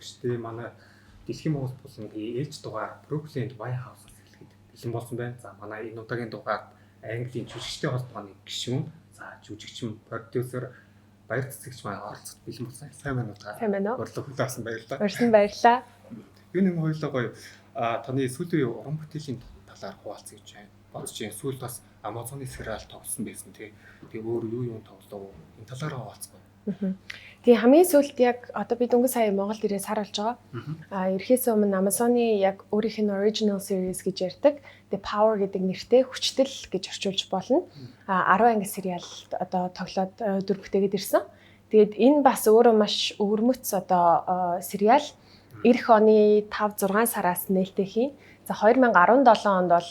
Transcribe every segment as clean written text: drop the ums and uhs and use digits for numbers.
үзэгчдээ, манай Дэлхийн Монгол булангийн ээлж дугаар Brooklyn White House-аас эхлэхэд бэлэн болсон байна. За, манай энэ удаагийн дугаард Английн жүжигчтэй холбооны гишүүн, за, жүжигчин, продюсер Баяр Цэцэгч маань оролцоход бэлэн болсон. Сайн байна уу та? Сайн байна уу? Урилга хүлээсэн баярлалаа. Урьсан баярлалаа. Юу нэг хоёулаа гоё таны сүүлийн үеийн уран бүтээлийн талаар хуваалцъя гэж байна. Бодож байна. Сүүлд бас Amazon-ы сериал тоглосон байсан, тий. Тэгээ өөр юу юу тоглов? Энэ талаараа хуваалцах. Тэгээ хамгийн сүүлд яг одоо би дөнгөж сая Монголд ирээ сар болж байгаа. Ирэхээс өмнө Amazon-ы яг өөрийнх нь original series гэж ярьдаг The Power гэдэг нэртэй, хүчтэл гэж орчуулж болно. 10 анги сериал одоо тоглоод дүр бүтээгээд ирсэн. Тэгээд энэ бас өөрөө маш өвөрмөц одоо сериал. Ирэх оны 5 6 сараас нээлттэй хийн. За, 2017 онд бол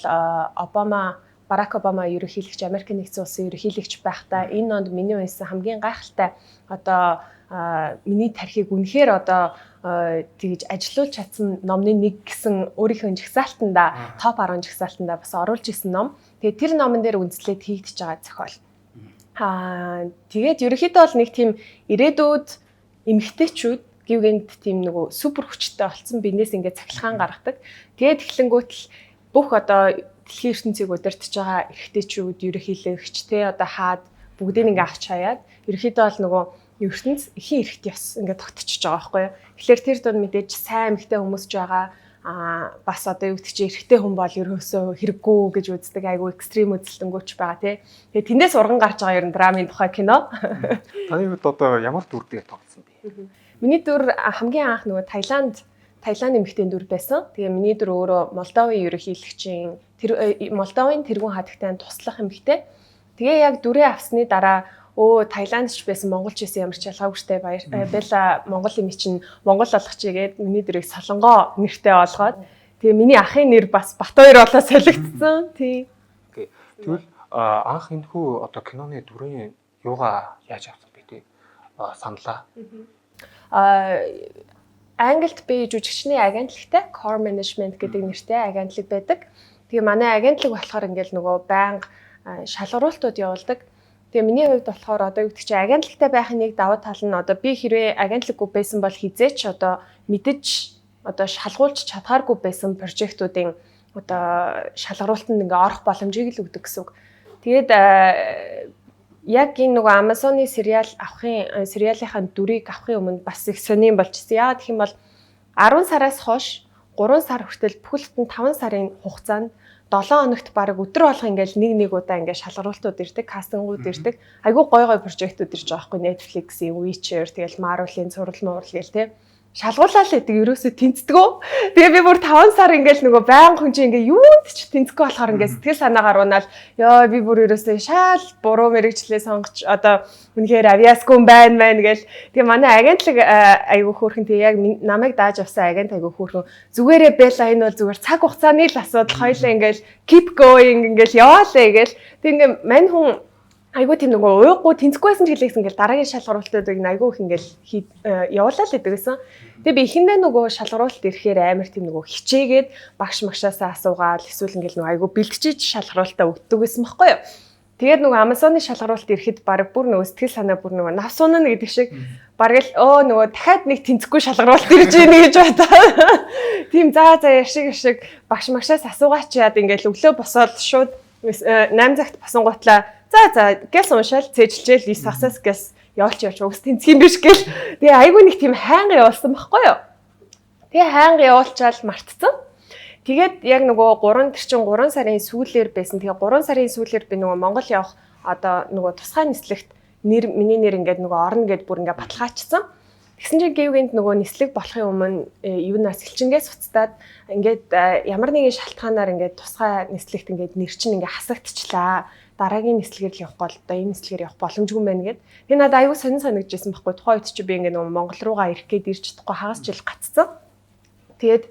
Обама, Барак Обама ерөнхийлөгч, Америк нэгдсэн улсын ерөнхийлөгч байхдаа энэ онд миний уншсан хамгийн гайхалтай, одоо миний тархийг үнэхээр одоо тэгж ажилуулж чадсан номны нэг гэсэн өөрийнхөө жагсаалтандаа, топ 10 жагсаалтандаа бас оруулж исэн ном. Тэгээд тэр номон дээр үндэслээд хийгдэж байгаа зохиол. Тэгээд ерөнхийдөө бол нэг тийм ирээдүйд эмэгтэйчүүд гэв гэнэт тийм нөгөө супер хүчтэй болсон, биенээс ингээд цахилгаан гаргадаг. Тэгээд эхлэнгүүт л бүх одоо дэлхийн ертөнцийг удирдах байгаа эрэгтэйчүүд, ерөнхийлөгч те, одоо хаад бүгдийг ингээ авч хаяад ерөнхийдөө бол нөгөө ертөнц эхийн эрхт ёс ингээд тогтчихож байгаа байхгүй юу. Тэгэхээр тэр дунд мэдээж сайн эмэгтэй хүмүүс ч байгаа, бас одоо юу гэдэг чи, эрэгтэй хүн бол ерөөсөө хэрэггүй гэж үздэг айгүй extreme үзэлтэнгүүч байгаа, тий. Тэгээ тэндээс урган гарч байгаа ер нь драмын тухай кино. Таны хувьд одоо ямар дүр дээр тоглосон бэ? Миний дүр хамгийн анх нөгөө Таиланд эмэгтэй дүр байсан. Тэгээ миний дүр өөрөө Молдовын ерөнхийлөгчийн тэр Молдовын тэргүүн хадагтай туслах эмэгтэй. Тэгээ яг дүрээ авсны дараа өө, Таиланд ч байсан, Монгол ч байсан ямар ч ялгаагүй штэ, баяр байла, Монгол юм чинь Монгол болгочихъя гээд миний дүрийг Солонгоо нэртэй олгоод, тэгээ миний ахын нэр бас Батбаяр болоо солигдсон. Тий. Okay. Тэгвэл анх энэхүү одоо киноны дүрийн юугаа яаж авсан бэ, тий? Саналаа. Англид би жүжигчний агентлагтай, Core Management гэдэг нэртэй агентлаг байдаг. Тэгээ манай агентлаг болохоор ингээл нөгөө байнга шалгаруултууд явуулдаг. Тэгээ миний хувьд болохоор одоо юу гэдэг чинь, агентлагтай байх нэг давуу тал нь одоо би хэрвээ агентлаггүй байсан бол хэзээ ч одоо мэдэж, одоо шалгуулж чадхааргүй байсан project уудын одоо шалгаруултанд ингээ орох боломжийг л өгдөг гэсэн үг. Тэгээд яг энэ нөгөө Amazon-ы сериал авахын, сериалынхаа дүрийг авахын өмнө бас их сонин болчихсон. Яагаад гэх юм бол 10 сараас хойш 3 сар хүртэл бүхэлдэн 5 сарын хугацаанд 7 хоногт баг өдөр болго ингээл нэг нэг удаа ингээд шалгаруултууд ирдэг, кастингууд ирдэг. Айгүй гой гой project ууд ирж байгаа байхгүй, Netflix-ийн Witcher, тэгэл Marvel-ийн цуврал муурал гээл те. Шалгуулаа л гэдэг, ерөөсөө тэнцдэгөө. Тэгээ би бүр 5 сар ингээл нөгөө байнга хүн чинь ингээ юунд ч тэнцэхгүй болохоор ингээ сэтгэл санаагаар унаал, ёо, би бүр ерөөсөө шаал буруу мэргэжлээ сонгоч, одоо үнэхээр авьяасгүй юм байна мэн гэл. Тэгээ манай агентлаг айгүй хөөрхөн, тэгээ яг намайг дааж авсан агент айгүй хөөрхөн, зүгээрээ байла, энэ бол зүгээр цаг хугацааны л асуудал, хоёлаа ингээл keep going, ингээл яваалаа гэл. Тэгээ ингээ мань хүн айгүй тийм нөгөө уйггүй, тэнцэхгүй байсан ч гэлээсэн ингээл дараагийн шалгаруултуудыг айгүй их ингээл явуулаа л гэдэг гэсэн. Тэгээ би эхэндээ нөгөө шалгаруулалт ирэхээр амар тийм нөгөө хичээгээд, багш магшаасаа асуугаал, эсвэл ингээл нөгөө айгүй бэлтжиж шалгаруултаа өгдөг байсан байхгүй юу. Тэгээд нөгөө Amazon-ы шалгаруулалт ирэхэд баг бүр нөгөө сэтгэл санаа бүр нөгөө навс унана гэдэг шиг, бараг л өө, нөгөө дахиад нэг тэнцэхгүй шалгаруулалт ирж ийн гэж бодоо. Тийм, за за, яшиг яшиг, багш магшаас асуугаач яад, ингээл өглөө босоод шууд 8 цагт босонгуутлаа за за гэлс уншаал цээжилжээл 9 хагасаас гэлс явуулч явууч угс тэнцэх юм биш гэл. Тэгээ айгүй нэг тийм хайнга явуулсан байхгүй юу. Тэгээ хайнга явуулчаал мартцсан. Тэгээд яг нөгөө 3, тэр чин 3 сарын сүүлээр байсан. Тэгээ 3 сарын сүүлээр би нөгөө Монгол явах одоо нөгөө тусгай нислэгт нэр, миний нэр ингээд нөгөө орно гэд бүр ингээд баталгаачсан. Тэгсэн чинь гэв гэнэт нөгөө нислэг болохын өмнө юунаас элчингээс уцтаад ингээд ямар нэгэн шалтгаанаар ингээд тусгай нислэгт ингээд нэр чинь ингээд хасагдчихлаа. Дараагийн нислэгээр л явах гол, одоо энэ нислэгээр явах боломжгүй байна гэд. Тэгээ надад аюу сонин санагдчихсан байхгүй. Тухайн үед чи би ингээд нөгөө Монгол руугаа ирэх гээд ирж чадахгүй хагас жил гацсан. Тэгээд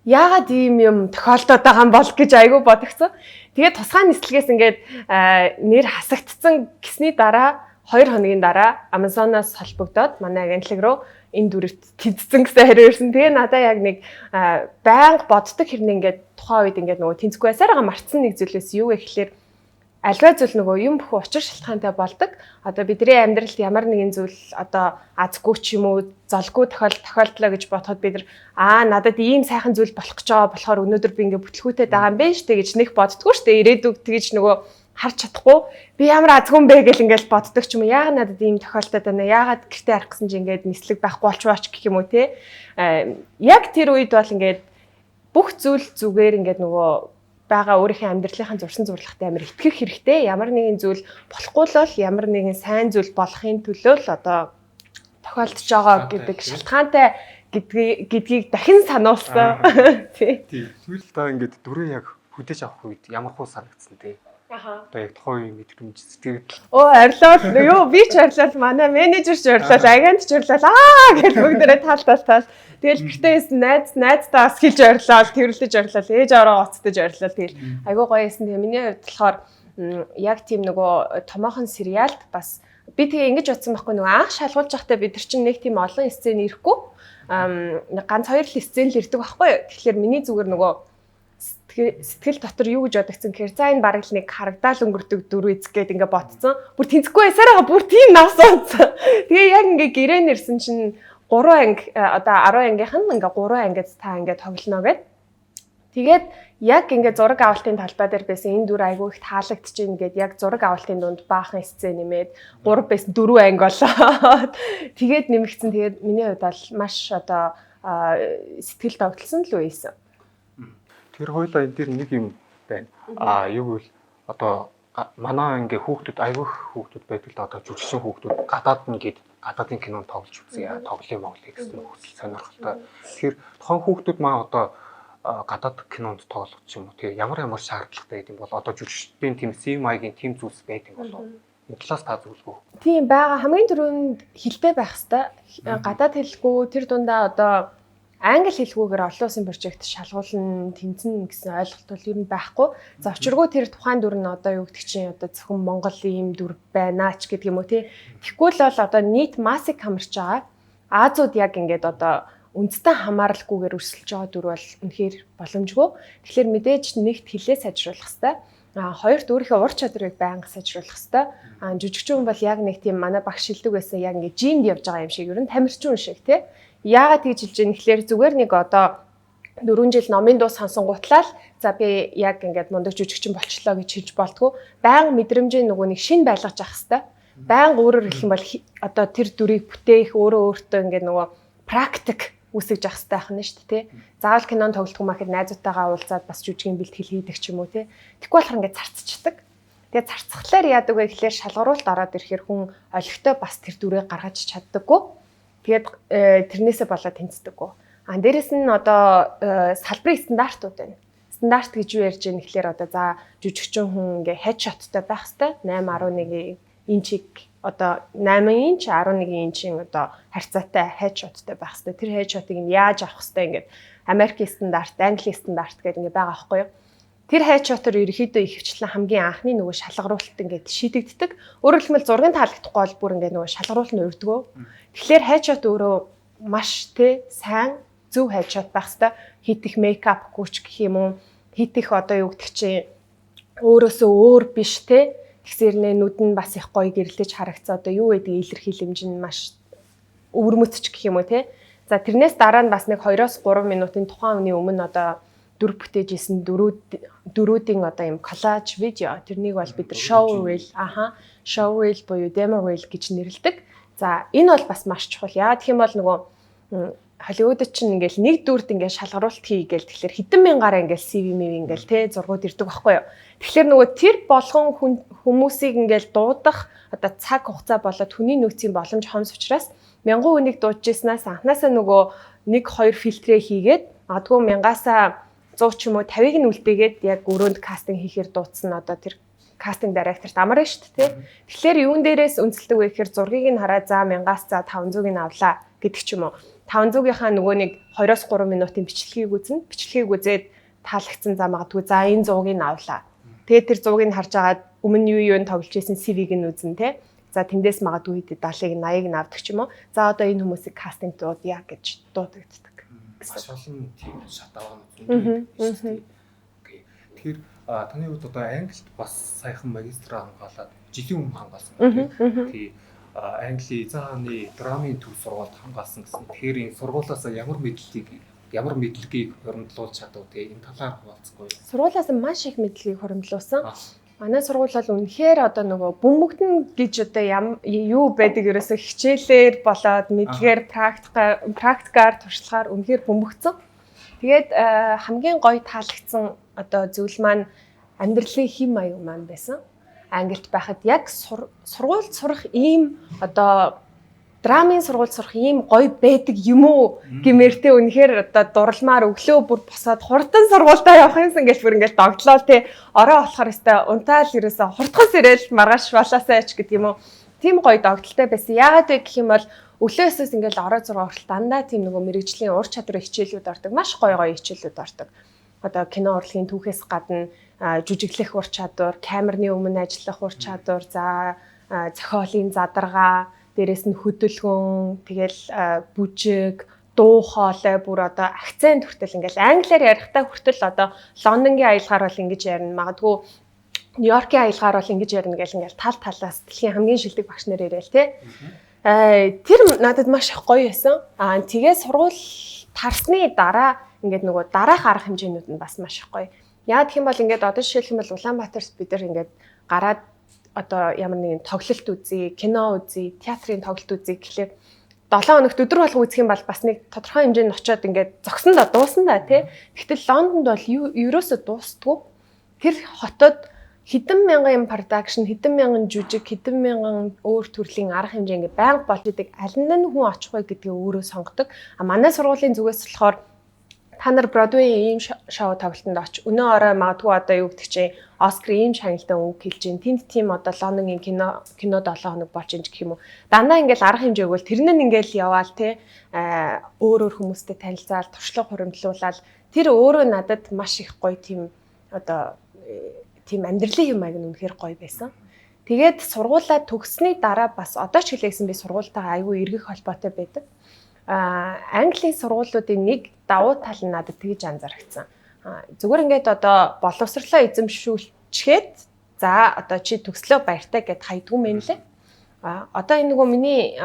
яагаад ийм юм тохиолдоод байгаа юм бол гэж айгүй бодогцсон. Тэгээд тусгай нислэгээс ингээд нэр хасагдсан гэсний дараа 2 хоногийн дараа Amazon-аас холбогдоод манай агентлаг руу энэ дүрт тэнцсэн гэсэн хариу ирсэн. Тэгээ надаа яг нэг байнга боддог хэрнээ ингээд тухайн үед ингээд нөгөө тэнцэхгүй байсаар байгаа мартсан нэг зүйлээс юу вэ гэхлээр Аливаа зүйл нөгөө юм бүхэн учир шалтгаантай болдог. Одоо бидний амьдралд ямар нэгэн зүйл одоо азгүй ч юм уу, золгүй тохиолдлоо гэж бодоход бид нар надад ийм сайхан зүйл болох гэж байгаа болохоор өнөөдөр би ингээ бүтлгүүтэй байгаа юм байна штэ гэж нэг боддгоо штэ. Ирээдүг тэгж нөгөө харж чадахгүй би ямар азгүй юм бэ гэл ингээл боддог ч юм уу. Яагаад надад ийм тохиолдоод байна? Яагаад гэртээ харах гэсэн чинь ингээд нислэг байхгүй болчихвооч гэх юм уу те. Яг тэр үед бол ингээд бүх зүйл зүгээр ингээд нөгөө байгаа өөрийнхөө амьдралынхаа зурсан зурлагтай амар итгэх хэрэгтэй. Ямар нэгэн зүйл болохгүй л бол ямар нэгэн сайн зүйл болохын төлөө л одоо тохиолдож байгаа гэдэг шалтгаантай гэдгийг дахин сануулсан. Тий. Тэгвэл та ингээд дүрээ яг хүлээж авах үед ямар хуу санагдсан те? Одоо яг тухайн үеийн мэдрэмж сэтгэл. Оо орилол юу би ч орилол манай менежер ч орилол агент ч орилол аа гэж бүгдээрээ тал тал тал. Тэгэл гэртээ байсан найзтаа бас хэлж орилол, тэрвэрлэж орилол, ээж аваа гоцтож орилол. Тэгэл айгүй гоё байсан. Тэгээ миний хувьд болохоор яг тийм нөгөө томоохон сериалд бас би тэгээ ингэж бодсон байхгүй нөгөө анх шалгуулж байхдаа бид нар чинь нэг тийм олон сцен ирэхгүй ганц хоёр л сцен л ирдэг байхгүй юу. Тэгэхээр миний зүгээр нөгөө сэтгэл дотор юу гэж бодогдсон гэхээр за энэ бараг л нэг харагдаал өнгөрдөг дөрөв эзэг гээд ингээ ботцсон. Бүр тэнцэхгүй байсараа бүр тийм навс унтсан. Тэгээ яг ингээ гэрээ нэрсэн чинь 3 анги одоо 10 ангийнх нь ингээ 3 ангид та ингээ тоглоно гэд. Тэгээд яг ингээ зураг авалтын талбай дээр байсан энэ дүр айгүй их таалагдчихээн гээд яг зураг авалтын дунд баахан сцен нэмээд 3 байсан 4 анги болоод тэгээд нэмэгдсэн. Тэгээд миний хувьд бол маш одоо сэтгэл догтлсон л үеэсэн. Тэр хоёлаа энэ дэр нэг юм байна. Юу гэвэл одоо манай ингээ хүүхдүүд айгүйх хүүхдүүд байдаг л одоо жүжигчин хүүхдүүд гадаад нь гээд гадаадын кинонд тоглож үзье, тоглоё моглоё гэсэн хүсэл сонирхолтой. Тэгэхээр тухайн хүүхдүүд маа одоо гадаад кинонд тоглох ч юм уу тий ямар ямар шаардлагатай байдаг юм бол одоо жүжигчдийн тийм CV маягийн тийм зүйлс байдаг юм болов уу? Энэ талаас та зөвлөгөө. Тийм байгаа. Хамгийн түрүүнд хэлтэй байх хэвээр. Гадаад хэлгүй тэр дундаа одоо англи хэлгүүгээр олон улсын прожект шалгуулна, тэнцэнэ гэсэн ойлголт бол ер нь байхгүй. За учиргүй тэр тухайн дүр нь одоо юу гэдэг чинь одоо зөвхөн Монгол ийм дүр байна ч гэдэг юм уу тий. Тэгэхгүй л бол одоо нийт массыг хамарч байгаа. Азууд яг ингээд одоо үндэстэн хамааралгүйгээр өрсөлдөж байгаа дүр бол үнэхээр боломжгүй. Тэгэхээр мэдээж нэгт хэлээ сайжруулах хэвээр. Хоёрт өөрийнхөө ур чадварыг байнга сайжруулах хэвээр. Жүжигчин хүн бол яг нэг тийм манай багш шилдэг байсан яг ингээд жимд явж байгаа юм шиг ер нь тамирчин шиг тий. Яагаад тэгж хэлж ийм гэхлээр зүгээр нэг одоо 4 жил номын дуу сонсонгуутлаа л за би яг ингээд мундаг жүжигчин болчлоо гэж хэлж болтгоо. Баян мэдрэмжийн нөгөө нэг шин байлгаж авах хэвээр. Баян өөрөөр хэлэх юм бол одоо тэр дүрийг бүтээх өөрөө өөртөө ингээд нөгөө практик үүсгэж авах хэвээр байх нь шүү дээ тий. Заавал кинонд тоглодог юм ахэд найзуудтайгаа уулзаад бас жүжигийн бэлтгэл хийдэг ч юм уу тий. Тэгэхгүй болохоор ингээд царцчихдаг. Тэгээ царцхлаар яадаг вэ гэхлээр шалгаруулалт ороод ирэхээр хүн олигтой бас тэр дүрийг гаргаж чаддаггүй. Тэгээд тэрнээсээ болоод тэнцдэггүй. Дээрэс нь одоо салбарын стандартууд байна. Стандарт гэж юу ярьж байгаа нэхлээр одоо за жүжигчин хүн ингээ headshot-тай байх хэвээр 8.11 инчийг одоо 8 инч 11 инчийн одоо харьцаатай headshot-тай байх хэвээр. Тэр headshot-ыг нь яаж авах хэвээр ингээд Америкийн стандарт, Английн стандарт гэдэг ингээ байгаа байхгүй юу? Тэр headshot-оор ерөнхийдөө ихэвчлэн хамгийн анхны нөгөө шалгаруулалт ингээд шийдэгддэг. Өөрөөр хэлбэл зургийн таалагдахгүй бол бүр ингээд нөгөө шалгаруулалт нь урдгөө. Тэгэхээр headshot өөрөө маш тэ сайн зөв headshot байх хэвээр. Хит их мейкапгүй ч гэх юм уу, хит их одоо юу гэдэг чинь өөрөөсөө өөр биш тэ. Тэгсэрнээ нүд нь бас их гоё гэрлэж харагцаа одоо юу гэдэг илэрхийлэмж нь маш өвөрмөц ч гэх юм уу тэ. За тэрнээс дараа нь бас нэг 2-3 минутын тухайн үний өмнө одоо дүр бүтээж исэн дөрүүдийн одоо юм коллаж видео тэрнийг бол бид нар show reel show reel буюу demo reel гэж нэрлэдэг. За энэ бол бас маш чухал. Яагаад гэх юм бол нөгөө Холливуудад чинь ингээл нэг дүрд ингээл шалгаруулалт хий гээл тэгэхээр хэдэн мянгаараа ингээл CV мэв ингээл те зургууд ирдэг байхгүй юу. Тэгэхээр нөгөө тэр болгон хүмүүсийг ингээл дуудах одоо цаг хугацаа болоод хүний нөөцийн боломж хомс учраас мянган хүнийг дуудаж ирснээс анханасаа нөгөө 1 2 фильтрээ хийгээд магадгүй мянгаасаа 100 ч юм уу 50-ыг нь үлдээгээд яг өрөөнд кастинг хийхээр дуудсан одоо тэр кастинг директорт амар нь шүү дээ. Тэгэхээр юун дээрээс үнэлдэг вэ гэхээр зургийг нь хараад за мянгаас за 500-ыг нь авлаа гэдэг ч юм уу. 500-ийнхаа нөгөө нэг 2-3 минутын бичлэгийг үзнэ. Бичлэгийг үзээд таалагдсан за магадгүй за энэ 100-ыг нь авлаа. Тэгээд тэр 100-ыг нь харж агаад өмнө юу юунд тоглож исэн CV-г нь үзнэ те. За тэндээс магадгүй хэд 70-ыг 80-ыг нь авдаг ч юм уу. За одоо энэ хүмүүсийг кастинг дуудъя гэж дуудагддаг. Маш олон тийм шат аваанууд зөндөө байдаг шүү дээ. Окей. Тэгэхээр Таны хувьд одоо Англид бас саяхан магистраа хамгаалаад жилийн өмнө хамгаалсан байна тий. Английн эзэн хааны драмын төв сургуульд хамгаалсан гэсэн. Тэгэхээр энэ сургуулиас ямар мэдлэгийг хуримтлуулж чадав те, энэ талаар хуваалцахгүй. Сургуулиас маш их мэдлэгийг хуримтлуулсан. Манай сургууль бол үнэхээр одоо нөгөө бөмбөгдөн гэж одоо юу байдаг, ерөөсө хичээлээр болоод мэдлэгээр, практикаар туршлагаар үнэхээр бөмбөгдсөн. Тэгээд хамгийн гоё таалагдсан одоо зүйл маань амьдралын хэм маяг маань байсан. Англид байхад яг сургуульд сурах ийм, одоо драмын сургуульд сурах ийм гоё байдаг юм уу гэмээртэй үнэхээр одоо дурламаар өглөө бүр босоод хурдан сургуультаа явах юмсан гэж бүр ингээл догтлоо те. Орой болохоор өстой унтаал, ерөөсө хурдхан сэрэл маргааш болоосаа ч гэдэг юм уу. Тийм гоё догтлолтой байсан. Яагаад вэ гэх юм бол өглөөсөөс ингээл орой 6 хүртэл дандаа тийм нөгөө мэргэжлийн ур чадварын хичээлүүд ордог. Маш гоё гоё хичээлүүд ордог. Одоо кино урлагийн түүхээс гадна жүжиглэх ур чадвар, камерны өмнө ажиллах ур чадвар, за, зохиолын задаргаа, дээрэс нь хөдөлгөөн, тэгэл бүжиг, дуу хоолой, бүр одоо акцент хүртэл, ингээл англиар ярихдаа хүртэл одоо Лондонгийн аялгаар бол ингэж ярина, магадгүй Нью-Йоркийн аялгаар бол ингэж ярина гэл ингээл тал талаас дэлхийн хамгийн шилдэг багш нар ирээл те. Тэр надад маш их гоё байсан. Аа, тэгээ сургууль тарсны дараа ингээд нөгөө дараах арга хэмжээнүүд нь бас маш их гоё. Яа гэх юм бол ингээд одоо жишээлх юм бол Улаанбаатарт бид нар ингээд гараад одоо ямар нэгэн тоглолт үзье, кино үзье, театрын тоглолт үзье гэхлээр 7 хоногт өдөр болго үзэх юм бол бас нэг тодорхой хэмжээнд очиод ингээд зогсон да, дуусан да тий. Тэгтэл Лондонд бол юу ерөөсө дуустдаггүй. Тэр хотод хэдэн мянган юм production, хэдэн мянган жүжиг, хэдэн мянган өөр төрлийн арга хэмжээ ингээд байнга болж идэг. Аль нь хүн очих вэ гэдгээ өөрөө сонгодог. А манай сургуулийн зүгээс болохоор та нар Бродвей ийм шоу тоглолтод оч. Өнөө орой магадгүй одоо юу гэдэг чинь Оскар ийм шагналтай үг хэлж чинь. Тэнд тийм одоо Лондонгийн кино 7 хоног болж ин гэх юм уу. Дандаа ингээл арга хэмжээ өгөөл тэр нь ингээл яваал те, өөр өөр хүмүүстэй танилцаал, туршлага хуримтлуулаад тэр өөрөө надад маш их гоё тийм одоо тийм амьдралын юм аяг нь үнэхээр гоё байсан. Тэгээд сургуулаа төгссөний дараа бас одоо ч хэлээсэн би сургуультайгаа айгүй эргэх холбоотой байдаг. Английн сургуулиудын нэг давуу тал нь надад тэгж анзаарчихсан. Зүгээр ингээд одоо боловсрлоо эзэмшүүлчихэд, за, одоо чи төгслөө, баяртай гэд хайдгүй мэн лээ. Одоо энэ нөгөө миний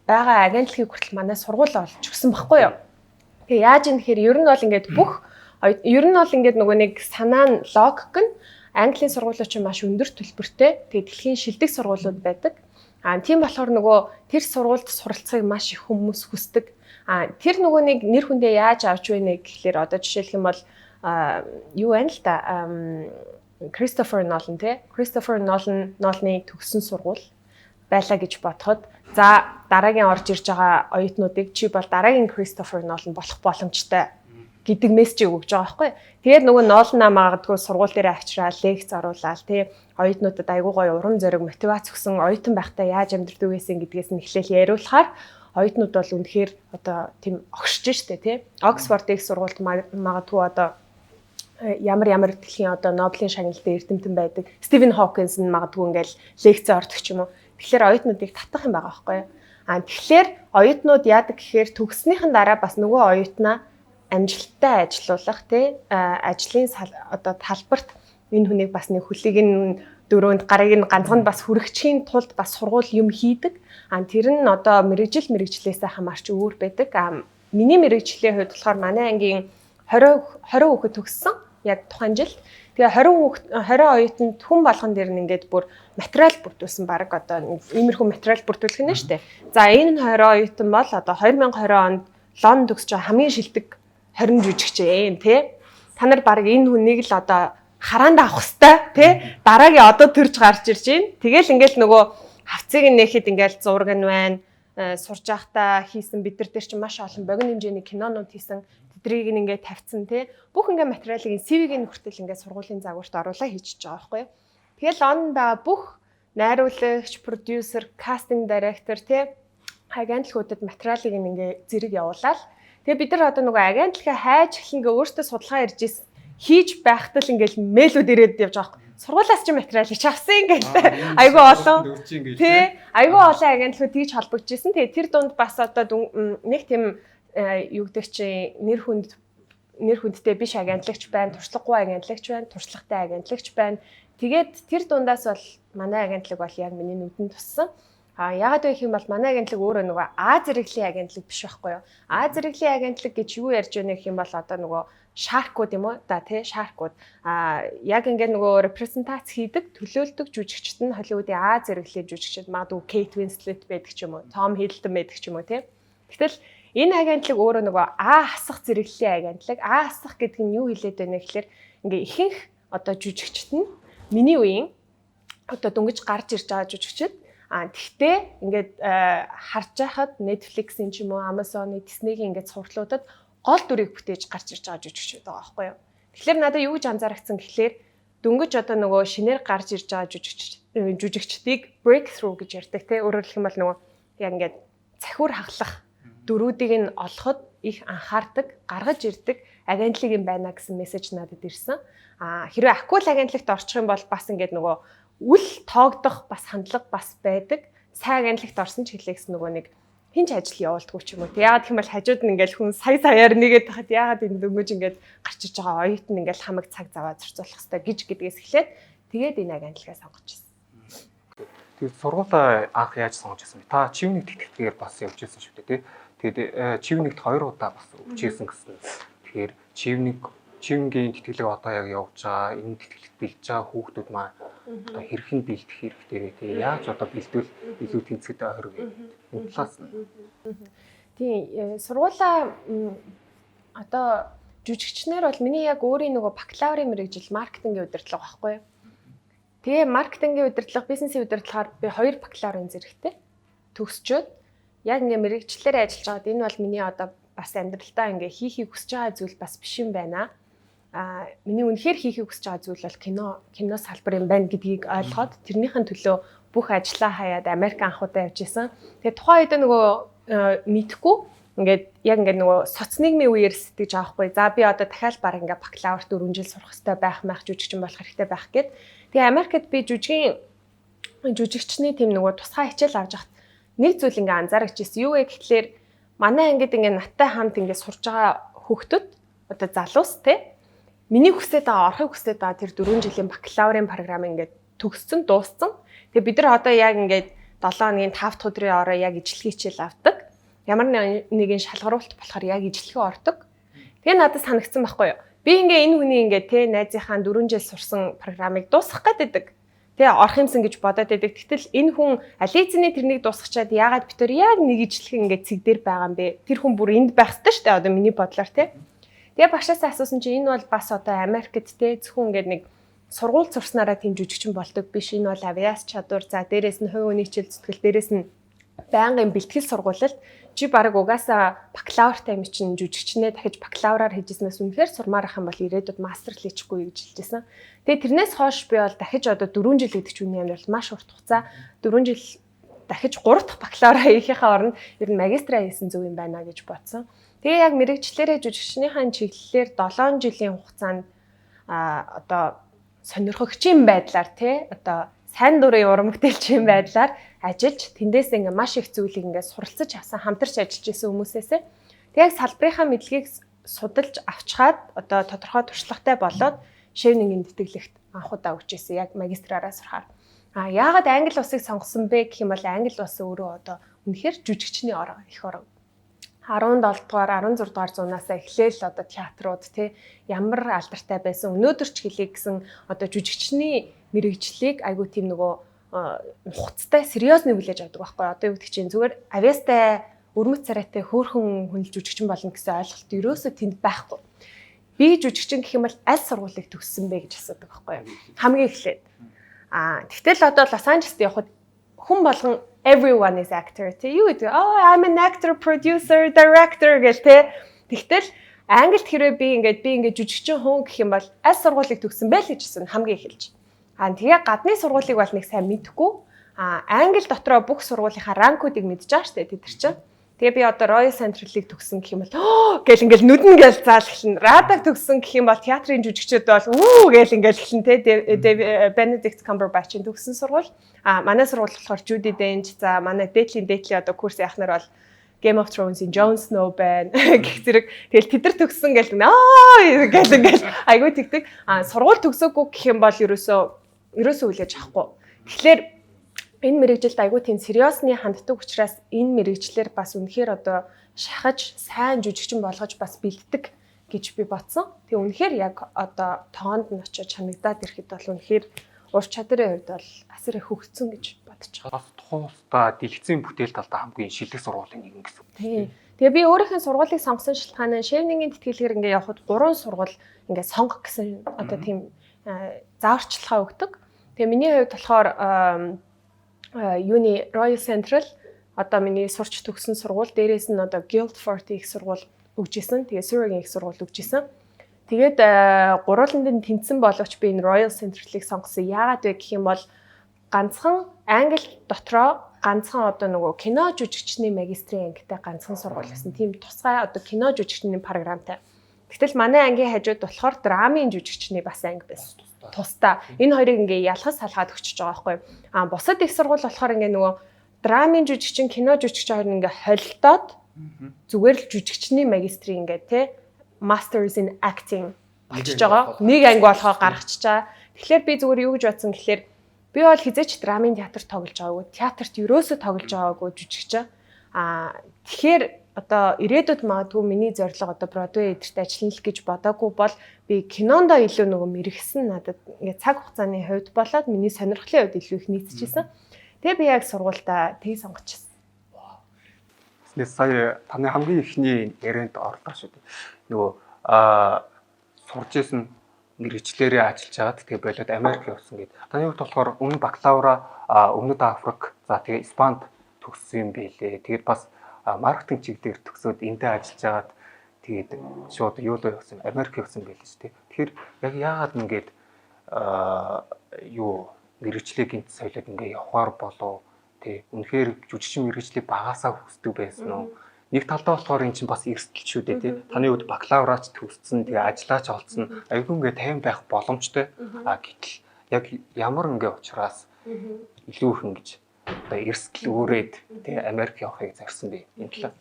байгаа агентлагийг хүртэл манай сургууль олж өгсөн баггүй юу? Тэгээ яаж юм гэхээр ер нь бол ингээд бүх ер нь бол ингээд нөгөө нэг санаа нь, логик нь Английн сургуулиуд чинь маш өндөр төлбөртэй. Тэгээ дэлхийн шилдэг сургуулиуд байдаг. А тийм болохоор нөгөө тэр сургуульд суралцахыг маш их хүмүүс хүсдэг. А тэр нөгөө нэг нэр хүндээ яаж авч вэ гэхлээр одоо жишээлх юм бол юу байна л да, Кристофер Нолан тий, Кристофер Нолан Нолны төгссөн сургууль байлаа гэж бодоход, за, дараагийн орж ирж байгаа оюутнуудыг чи бол дараагийн Кристофер Нолан болох боломжтой гэдэг мессежийг өгж байгаа байхгүй. Тэгээд нөгөө Нолнаа магадгүй сургууль дээр авчираа лекц оруулаад тий, оюутнуудад айгуу гоё урам зориг, мотивац өгсөн, оюутан байхдаа яаж амьдрдаг байсан гэдгээс нь эхлээл яриулахаар оюутнууд бол үнэхээр одоо тийм огшиж штэ тий. Оксфорд их сургуульд магадгүй одоо ямар ямар дэлхийн одоо Нобелийн шагналтай эрдэмтэн байдаг. Стивен Хокинс нь магадгүй ингээл лекц ордог ч юм уу. Тэгэхээр оюутнуудыг татах юм байгаа байхгүй юу? А тэгэхээр оюутнууд яадаг гэхээр төгснөхийн дараа бас нөгөө оюутнаа амжилттай ажилуулах тий, ажлын одоо талбарт энэ хүнийг бас нэг хөлийг нь дөрөөнд, гарыг нь ганцхан бас хүргэчихийн тулд бас сургууль юм хийдэг. А тэр нь одоо мэргэжил мэргэжлээсээ хамаарч өөр байдаг. А миний мэргэжлийн хувьд болохоор манай ангийн 20 20 хүүхэд төгссөн яг тухайн жил. Тэгээ 20 хүүхэд, 20 оюутанд хүн болгон дээр нь ингээд бүр материал бүрдүүлсэн, баг одоо иймэрхүү материал бүрдүүлэх нь шүү дээ. За, энэ 20 оюутан бол одоо 2020 онд Лондон төгсөж байгаа хамгийн шилдэг 20 жүжигч ээ тий. Та нар баг энэ хүнийг л одоо хараанд авах хэвээр тий. Дараагийн одоо төрж гарч ирж байна. Тэгэл ингээл нөгөө хавцыг нь нээхэд ингээл зураг нь байна. Сурж байхдаа хийсэн, бид нар дээр чинь маш олон богино хэмжээний кинонууд хийсэн. Тэдрийг нь ингээд тавьсан тий. Бүх ингээд материалыг, CV-г нь хүртэл ингээд сургуулийн загварт оруулаа хийчихэж байгаа байхгүй юу. Тэгэл он байгаа бүх найруулагч, продюсер, casting director тий, агентлагуудад материалыг ингээ зэрэг явуулаад. Тэгээ бид нар одоо нөгөө агентлагаа хайж эхлэн ингээ өөртөө судалгаа ярьж ирсэн хийж байхад л ингээл мэйлүүд ирээд явж байгаа байхгүй. Сургуулиас чи материалыг чи авсан ингээл айгүй олон тий, айгүй олон агентлагууд тийж холбогдож исэн. Тэгээ тэр дунд бас одоо нэг тийм юу гэдэг чи нэр хүнд Нэр хүндтэй биш агентлагч байна, туршлагагүй агентлагч байна, туршлагатай агентлагч байна. Тэгээд тэр дундаас бол манай агентлаг бол яг миний нүдэнд туссан. А яагаад вэ гэх юм бол манай агентлаг өөрөө нөгөө А зэрэглэлийн агентлаг биш байхгүй юу? А зэрэглэлийн агентлаг гэж юу ярьж байна гэх юм бол одоо нөгөө shark ууд юм уу? Да, тий, shark ууд. А яг ингээд нөгөө репрезентац хийдэг, төлөөлдөг жүжигчд нь Холливуудын А зэрэглэлийн жүжигчд, магадгүй Кейт Винслет байдаг ч юм уу, Том Хиддлтон байдаг ч юм уу, тий. Гэтэл энэ агентлаг өөрөө нөгөө А хасах зэрэглэлийн агентлаг. А хасах гэдэг нь юу хэлээд байна гэхээр ингээ ихэнх одоо жүжигчд нь миний үеийн одоо дөнгөж гарч ирж байгаа жүжигчд. А тэгтээ ингээд харж байхад Netflix-ийн ч юм уу, Amazon-ы, Disney-гийн ингээд цувралуудад гол дүрийг бүтээж гарч ирж байгаа жүжигчд байгаа байхгүй юу. Тэгэхээр надад юу гэж анзаарчихсан гэхлээр дөнгөж одоо нөгөө шинээр гарч ирж байгаа жүжигчдийг breakthrough гэж ярьдаг, те. Өөрөөр хэлэх юм бол нөгөө яг ингээд цахиур хаглах дүрүүдийг нь олоход их анхаардаг, гаргаж ирдэг агентлаг юм байна гэсэн мессеж надад ирсэн. А хэрвээ Акул агентлагт орчих юм бол бас ингээд нөгөө үл тоогдох бас хандлага бас байдаг. Сайн агентлагт орсон ч хэлээ гэсэн нөгөө нэг хэн ч ажил явуулдаггүй ч юм уу. Яагаад гэх юм бол хажууд нь ингээл хүн сая саяар нэгээд тахад яагаад энэ дөнгөж ингээд гарч иж байгаа оюутан ингээл хамаг цаг заваа зарцуулах хэрэгтэй гэж гэдгээс эхлээд тэгээд энэ агентлагаа сонгож ирсэн. Тэгээд сургуулаа анх яаж сонгож ирсэн бэ? Та Chevening тэтгэлгээр бас явж ирсэн шүү дээ, тий? Тэгээд Chevening-т хоёр удаа бас өгч ирсэн гэсэн. Тэгэхээр Chevening-ийн тэтгэлэг одоо яг явж байгаа, энэ тэтгэлэгт бэлдэж байгаа хүүхдүүд маань одоо хэрхэн бэлдэх хэрэгтэй вэ? Тэгээ яаж одоо бэлдвэл илүү тэнцэхэд ойр вэ? Энэ талаас нь. Тийм, сургуулаа одоо жүжигчнэр бол миний яг өөрийн нөгөө бакалаврын мэргэжил маркетингийн удирдлага байхгүй юу? Тэгээ маркетингийн удирдлага, бизнесийн удирдлагаар би хоёр бакалаврын зэрэгтэй төгсчөөд яг ингээ мэргэжлээр ажиллаж байгаад энэ бол миний одоо бас амьдралдаа ингээ хийхийг хүсэж байгаа зүйл бас биш юм байна. А миний үнэхээр хийхийг хүсэж байгаа зүйл бол кино салбар юм байна гэдгийг ойлгоод тэрнийхэн төлөө бүх ажлаа хаяад Америк анх удаа явж исэн. Тэгээ тухайн үед нөгөө мэдэхгүй ингээд яг ингээд нөгөө соц нийгмийн үеэр сэтгэж байгаа хгүй. За, би одоо дахиад баг ингээд бакалаврт 4 жил сурах хэрэгтэй байх мах, жүжигчин болох хэрэгтэй байх гэд. Тэгээ Америкт би жүжигчний тийм нөгөө тусгай хичээл авч явахад нэг зүйл ингээ анзаарч ирсэн. Юу вэ гэхлээр манай ангид ингээ надтай хамт ингээ сурж байгаа хүүхдүүд, одоо залуус те, миний хүсээд байгаа, орохыг хүсээд байгаа тэр 4 жилийн бакалаврын програм ингээд төгссөн, дууссан. Тэгээ бид нар одоо яг ингээд 7 хоногийн 5 дахь өдрийн орой яг ижлэгийн хичээл авдаг. Ямар нэгэн шалгаруулалт болохоор яг ижлэгээ ордог. Тэгээ надад санагдсан байхгүй юу? Би ингээ энэ хүний ингээ те найзынхаа 4 жил сурсан програмыг дуусгах гээд байдаг. Тэгээ орох юмсан гэж бодоод байдаг. Гэтэл энэ хүн ализны тэрнийг дуусгачаад яагаад бид тэр яг нэг ижлэх ингээ цэг дээр байгаа юм бэ? Тэр хүн бүр энд байх ёстой шүү дээ. Одоо миний бодлоор те. Тэгээ багшаас асуусан чинь энэ бол бас одоо Америкт те зөвхөн ингээд нэг сургууль сурснараа тийм жүжигчин болдог биш. Энэ бол авьяас чадвар, за дээрээс нь хувь хүний хичээл зүтгэл, дээрээс нь байнгын бэлтгэл сургуулилт, чи баг угаасаа бакалавртай юм чинь жүжигчнээ дахиж бакалавраар хийжсэнээс үнэхээр сурмаар ах юм бол ирээдүйд мастер хийчихгүй гэж хэлжсэн. Тэгээ тэрнээс хойш би бол дахиж одоо 4 жил гэдэг чинь үний амьдрал маш урт хугацаа, 4 жил дахиж 3 дахь бакалавра хийхийнхээ оронд ер нь магистраа хийсэн зөв юм байна гэж бодсон. Тэгээ яг мэргэжлээрээ жүжигчнийхээ чиглэлээр 7 жилийн хугацаанд одоо сонирхогчийн байдлаар тий одоо сайн дурын уран бүтээлчийн байдлаар ажиллаж, тэндээс ингээ маш их зүйлийг ингээ суралцаж авсан, хамтарч ажиллаж исэн хүмүүсээсээ. Тэг яг салбарынхаа мэдлэгийг судалж авчгаад одоо тодорхой туршлагатай болоод Chevening-ийн тэтгэлэгт анх удаа өгч ирсэн яг магистраараа сурахаар. А яагаад Англи улсыг сонгосон бэ гэх юм бол Англи улс өөрөө одоо үнэхээр жүжигчний орон, их орон. 17 дугаар, 16 дугаар зуунаас эхлээл одоо театрууд тий ямар алдартай байсан. Өнөөдөр ч хэлье гэсэн одоо жүжигчний мэргэжлийг айгуу тийм нөгөө нухацтай, серьезный хүлээж авдаг байхгүй. Одоо юу гэдэг чинь зүгээр авьяастай, өвөрмөц царайтай хөөрхөн хүн л жүжигчин болно гэсэн ойлголт ерөөсөө тэнд байхгүй. Би жүжигчин гэх юм бол аль сургуулийг төгссөн бэ гэж асуудаг байхгүй юу? Хамгийн эхлээд. Аа, тэгтэл одоо Лос Анжелест явхад хүн болгон everyone is actor тий, юу гэдэг, "Oh, I'm an actor, producer, director" гэл тий. Тэгтэл Англид хэрвээ би ингээд жүжигчин хүн гэх юм бол аль сургуулийг төгссөн бэ л гэж асууна хамгийн эхэлж. Аа, тэгээ гадны сургуулийг бол нэг сайн мэдэхгүй. Аа, англи дотроо бүх сургуулийнхаа rank уудыг мэдж байгаа штэ тэд нар чинь. Тэгээ би одоо Royal Central-ыг төгссөн гэх юм бол гэл ингээл нүдэн гэл заал эхэлнэ. RADA-г төгссөн гэх юм бол театрын жүжигчид бол үү гэл ингээл эхэлнэ те. Benedict Cumberbatch-ийн төгссөн сургууль. А манай сургууль болохоор Judi Dench, за манай дээдлийн одоо курс яах нар бол Game of Thrones-ийн Jon Snow байна гэх зэрэг. Тэгэл тэд нар төгссөн гэл аа гэл ингээл айгүй тэгдэг. А сургууль төгсөөгүй гэх юм бол ерөөсөө хүлээж авахгүй. Тэгэхээр энэ мэргэжилд айгүй тийм serious-ны ханддаг учраас энэ мэргэжлээр бас үнэхээр одоо шахаж сайн жүжигчин болгож бас бэлддэг гэж би бодсон. Тэгээ үнэхээр яг одоо тоонд нь очиж чанагдаад ирэхэд бол үнэхээр ур чадрын хувьд бол асар их хөгжсөн гэж бодож байгаа. Бас тухайн улсдаа дэлгэцийн бүтээл талдаа хамгийн шилдэг сургуулийн нэг гэсэн үг. Тийм. Тэгээ би өөрийнх нь сургуулийг сонгосон шалтгаан нь Chevening-ийн тэтгэлгээр ингээ явхад 3 сургууль ингээ сонгох гэсэн одоо тийм зааварчилгаа өгдөг. Тэгээ миний хувьд болохоор юуны Royal Central, одоо миний сурч төгссөн сургууль, дээрээс нь одоо Guildford их сургууль өгч исэн. Тэгээ Surrey-ийн их сургууль өгч исэн. Тэгээд гурвууланд нь тэнцсэн боловч би энэ Royal Central-ыг сонгосон. Яагаад вэ гэх юм бол ганцхан Англи дотроо ганцхан одоо нөгөө кино жүжигчний магистрийн ангитай ганцхан сургууль гэсэн тийм тусгай одоо кино жүжигчний програмтай. Гэтэл манай ангийн хажууд болохоор драмын жүжигчний бас анги байсан. Тусдаа. Энэ хоёрыг ингээ ялгаж салгаад өгчөж байгаа байхгүй юу? А бусад их сургууль болохоор ингээ нөгөө драмын жүжигчин, кино жүжигчин хоёр ингээ холилдоод зүгээр л жүжигчний магистрийн ингээ те Masters in Acting болчихж байгаа. Нэг анги болохоо гаргачихж байгаа. Тэгэхээр би зүгээр юу гэж бодсон гэхлээр би бол хэзээ ч драмын театр тоглож байгаагүй. Театрт ерөөсөө тоглож байгаагүй жүжигчин. А тэгэхээр одоо ирээдүйд магадгүй миний зорилго одоо Бродвей эдэрт ажиллана л гэж бодоагүй бол би кинондоо илүү нөгөө мэргэсэн, надад ингээ цаг хугацааны хувьд болоод миний сонирхлын хувьд илүү их нийцчихсэн. Тэгээ би яг сургуультай тийг сонгочихсон. Тэснээс сая таны хамгийн эхний ярианд орлоо шүү дээ. Нөгөө сурж исэн мэргэжлээрээ ажиллаж байгаад тэгээ болоод Америк явсан гэдэг. Таны хувьд болохоор өмнө бакалавра Өмнөд Африк, за тэгээ Испанд төгссөн юм билээ. Тэгээд бас маркетинг чиглэлээр төгсөөд эндээ ажиллаж байгаад тэгээд шууд юу л явсан, Америк явсан байлээ шүү дээ. Тэгэхээр яг яагаад ингээд юу мэргэжлээ гинт солиод ингээ явахаар болов, тий, үнэхээр жүжигчин мэргэжлийг багасаа хүсдэг байсан уу? Нэг талдаа болохоор эн чинь бас эрсдэл шүү дээ, тий. Таны хувьд бакалавраач төгссөн, тэгээ ажиллаач олцсон. Айгүй ингээ тайван байх боломжтой. А гэтэл яг ямар ингээ учраас илүү их ингэж одоо эрсдэл өөрөөд тий Америк явахыг зорьсон бэ? Энэ талаар.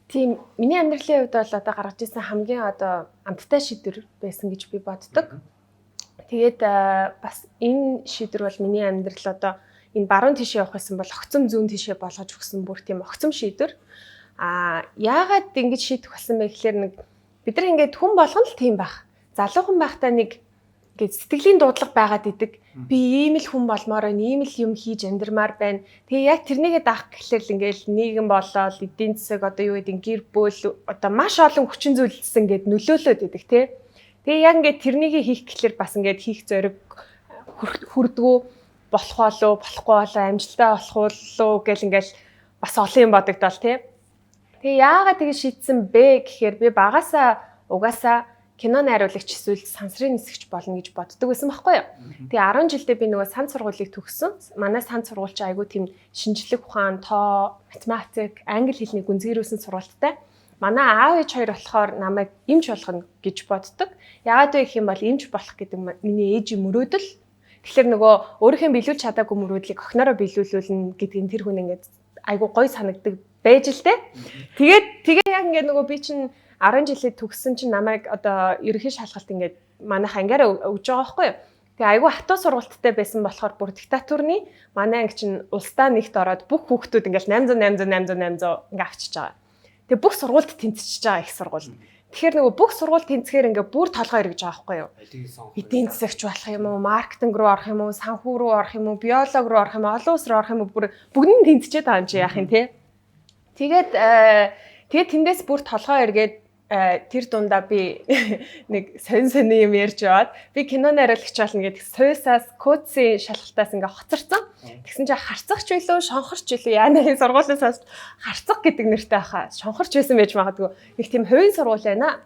Тийм, миний амьдралын хувьд бол одоо гаргаж ирсэн хамгийн одоо амттай шийдвэр байсан гэж би боддог. Тэгээд бас энэ шийдвэр бол миний амьдрал одоо энэ баруун тишээ явах байсан бол огцом зүүн тишээ болгож өгсөн бүр тийм огцом шийдвэр. А яагаад ингэж шийдэх болсон бэ гэхээр нэг бид нар ингээд хүн болгон л тийм байх. Залуухан байхдаа нэг ингээд сэтгэлийн дуудлага байгаад идэг. Би ийм л хүн болмоор байна, ийм л юм хийж амьдрмаар байна. Тэгээ яг тэрнийгээ даах гэхлээр л ингээл нийгэм болоод эдийн засаг, одоо юу гэдэг, гэр бүл, одоо маш олон хүчин зүйлс ингээд нөлөөлөөд идэг, тий. Тэгээ яг ингээд тэрнийгээ хийх гэхлээр бас ингээд хийх зориг хүрдгүү, болох болов, болохгүй болов, амжилттай болох уу гэл ингээл бас олон юм бодогдоол, тий. Тэгээ яагаад тэгж шийдсэн бэ гэхээр би багасаа угаасаа кино найруулагч эсвэл сансрын нисгч болно гэж боддог байсан байхгүй юу. Тэгээ 10 жилдээ би нөгөө сан сургуулийг төгссөн. Манай сан сургууль чинь айгүй тийм шинжлэх ухаан, тоо, математик, англи хэлний гүнзгийрүүлсэн сургуульттай. Манай аав ээж хоёр болохоор намайг эмч болгоно гэж боддог. Яагаад вэ гэх юм бол эмч болох гэдэг миний ээжийн мөрөөдөл. Тэгэхээр нөгөө өөрийнхөө биелүүлж чадаагүй мөрөөдлийг охиноороо биелүүлүүлнэ гэдэг нь тэр хүн ингээд айгүй гой санагдаг байж л дээ. Тэгээд тэгээ яг ингээд нөгөө би чинь 10 жилээ төгссөн чинь намайг одоо ерөнхий шалгалт ингээд манайх ангиараа өгж байгаа байхгүй юу. Тэгээ айгүй хатуу сургалттай байсан болохоор бүр диктатурны манай анги чинь улсдаа нэгт ороод бүх хүүхдүүд ингээд 800 800 800 800 ингээд авчиж байгаа. Тэгээ бүх сургуульд тэнцчихэж байгаа, их сургууль. Тэгэхээр нөгөө бүх сургууль тэнцэхээр ингээ бүр толгой эргэж байгаа байхгүй юу? Эдийн засагч болох юм уу, маркетинг руу орох юм уу, санхүү руу орох юм уу, биолог руу орох юм уу, олон улс руу орох юм уу, бүр бүгд нь тэнцчихэд байгаа юм чи яах юм, те. Тэгээд тэгээд тэндээс бүр толгой эргээд тэр дундаа би нэг сонь сонь юм ярьж яваад би кино найруулагч болно гэдэг суйсаас кодсын шалгалтаас ингээ хоцорсон. Тэгсэн чинь харцагч билүү, шонхорч билүү, яа нэг сургуулиас сонсч харцаг гэдэг нэртэй хаа. Шонхорч байсан байж магадгүй. Нэг тийм хувийн сургууль байна.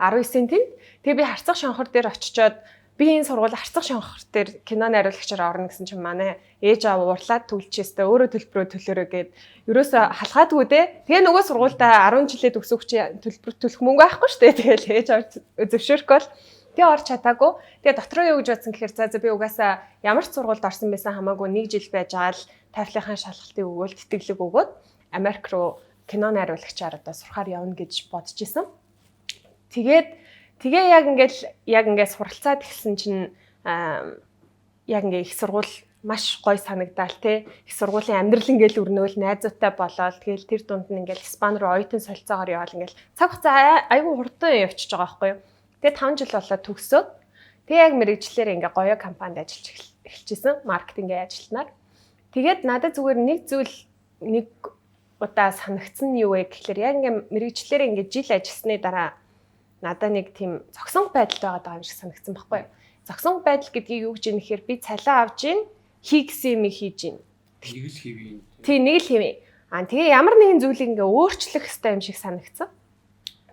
19-ийн тэнд. Тэгээ би харцаг шонхор дээр очичоод би энэ сургууль харцаг шонхор дээр кино найруулагчаар орно гэсэн чинь манай ээж аав уурлаад төлчихөөстэй өөрөө төлбөрөө төлөөрэй гэд ерөөсө халахаадгүй дээ. Тэгээ нөгөө сургуультай 10 жилээ төгсөх чи төлбөр төлөх мөнгө байхгүй шүү дээ. Тэгэл ээж аав зөвшөөрөхгүй бол тэгээ орч чадаагүй. Тэгээ дотроо юу гэж бодсон гэхээр за би угаасаа ямар ч сургуульд орсон байсан хамаагүй нэг жил байж байгаа л TOEFL-ийн шалгалтыг өгөөл тэтгэлэг өгөөд Америк руу кино найруулагчаар одоо сурахаар явна гэж бодож исэн. Тэгээд тэгээ яг ингээд суралцаад эхэлсэн чинь яг ингээ их сургууль маш гоё санагдаал те. Их сургуулийн амьдрал ингээл өрнөөл, найзуудтай болоод тэгэл тэр дунд нь ингээл Испани руу оюутан солилцоогоор яваал, ингээл цаг хугацаа айгүй хурдан явчихж байгаа байхгүй юу. Тэгээ 5 жил болоод төгсөөд тэгээ яг мэргэжлээр ингээ гоё компанид ажиллаж эхэлчихсэн, маркетингийн ажилтнаар. Тэгээд надад зүгээр нэг зүйл нэг удаа санагдсан нь юу вэ гэхлээр, яг ингээ мэргэжлээр ингээ жил ажилласны дараа надад нэг тийм зогсон байдалд байгаа юм шиг санагдсан байхгүй юу. Зогсон байдал гэдгийг юу гэж юм гэхээр би цалин авч гин, хий гэсэн юм хийж гин. Нэг л хэвийн. Тий, нэг л хэвийн. Аа, тэгээ ямар нэгэн зүйлийг ингээ өөрчлөх хэрэгтэй юм шиг санагдсан.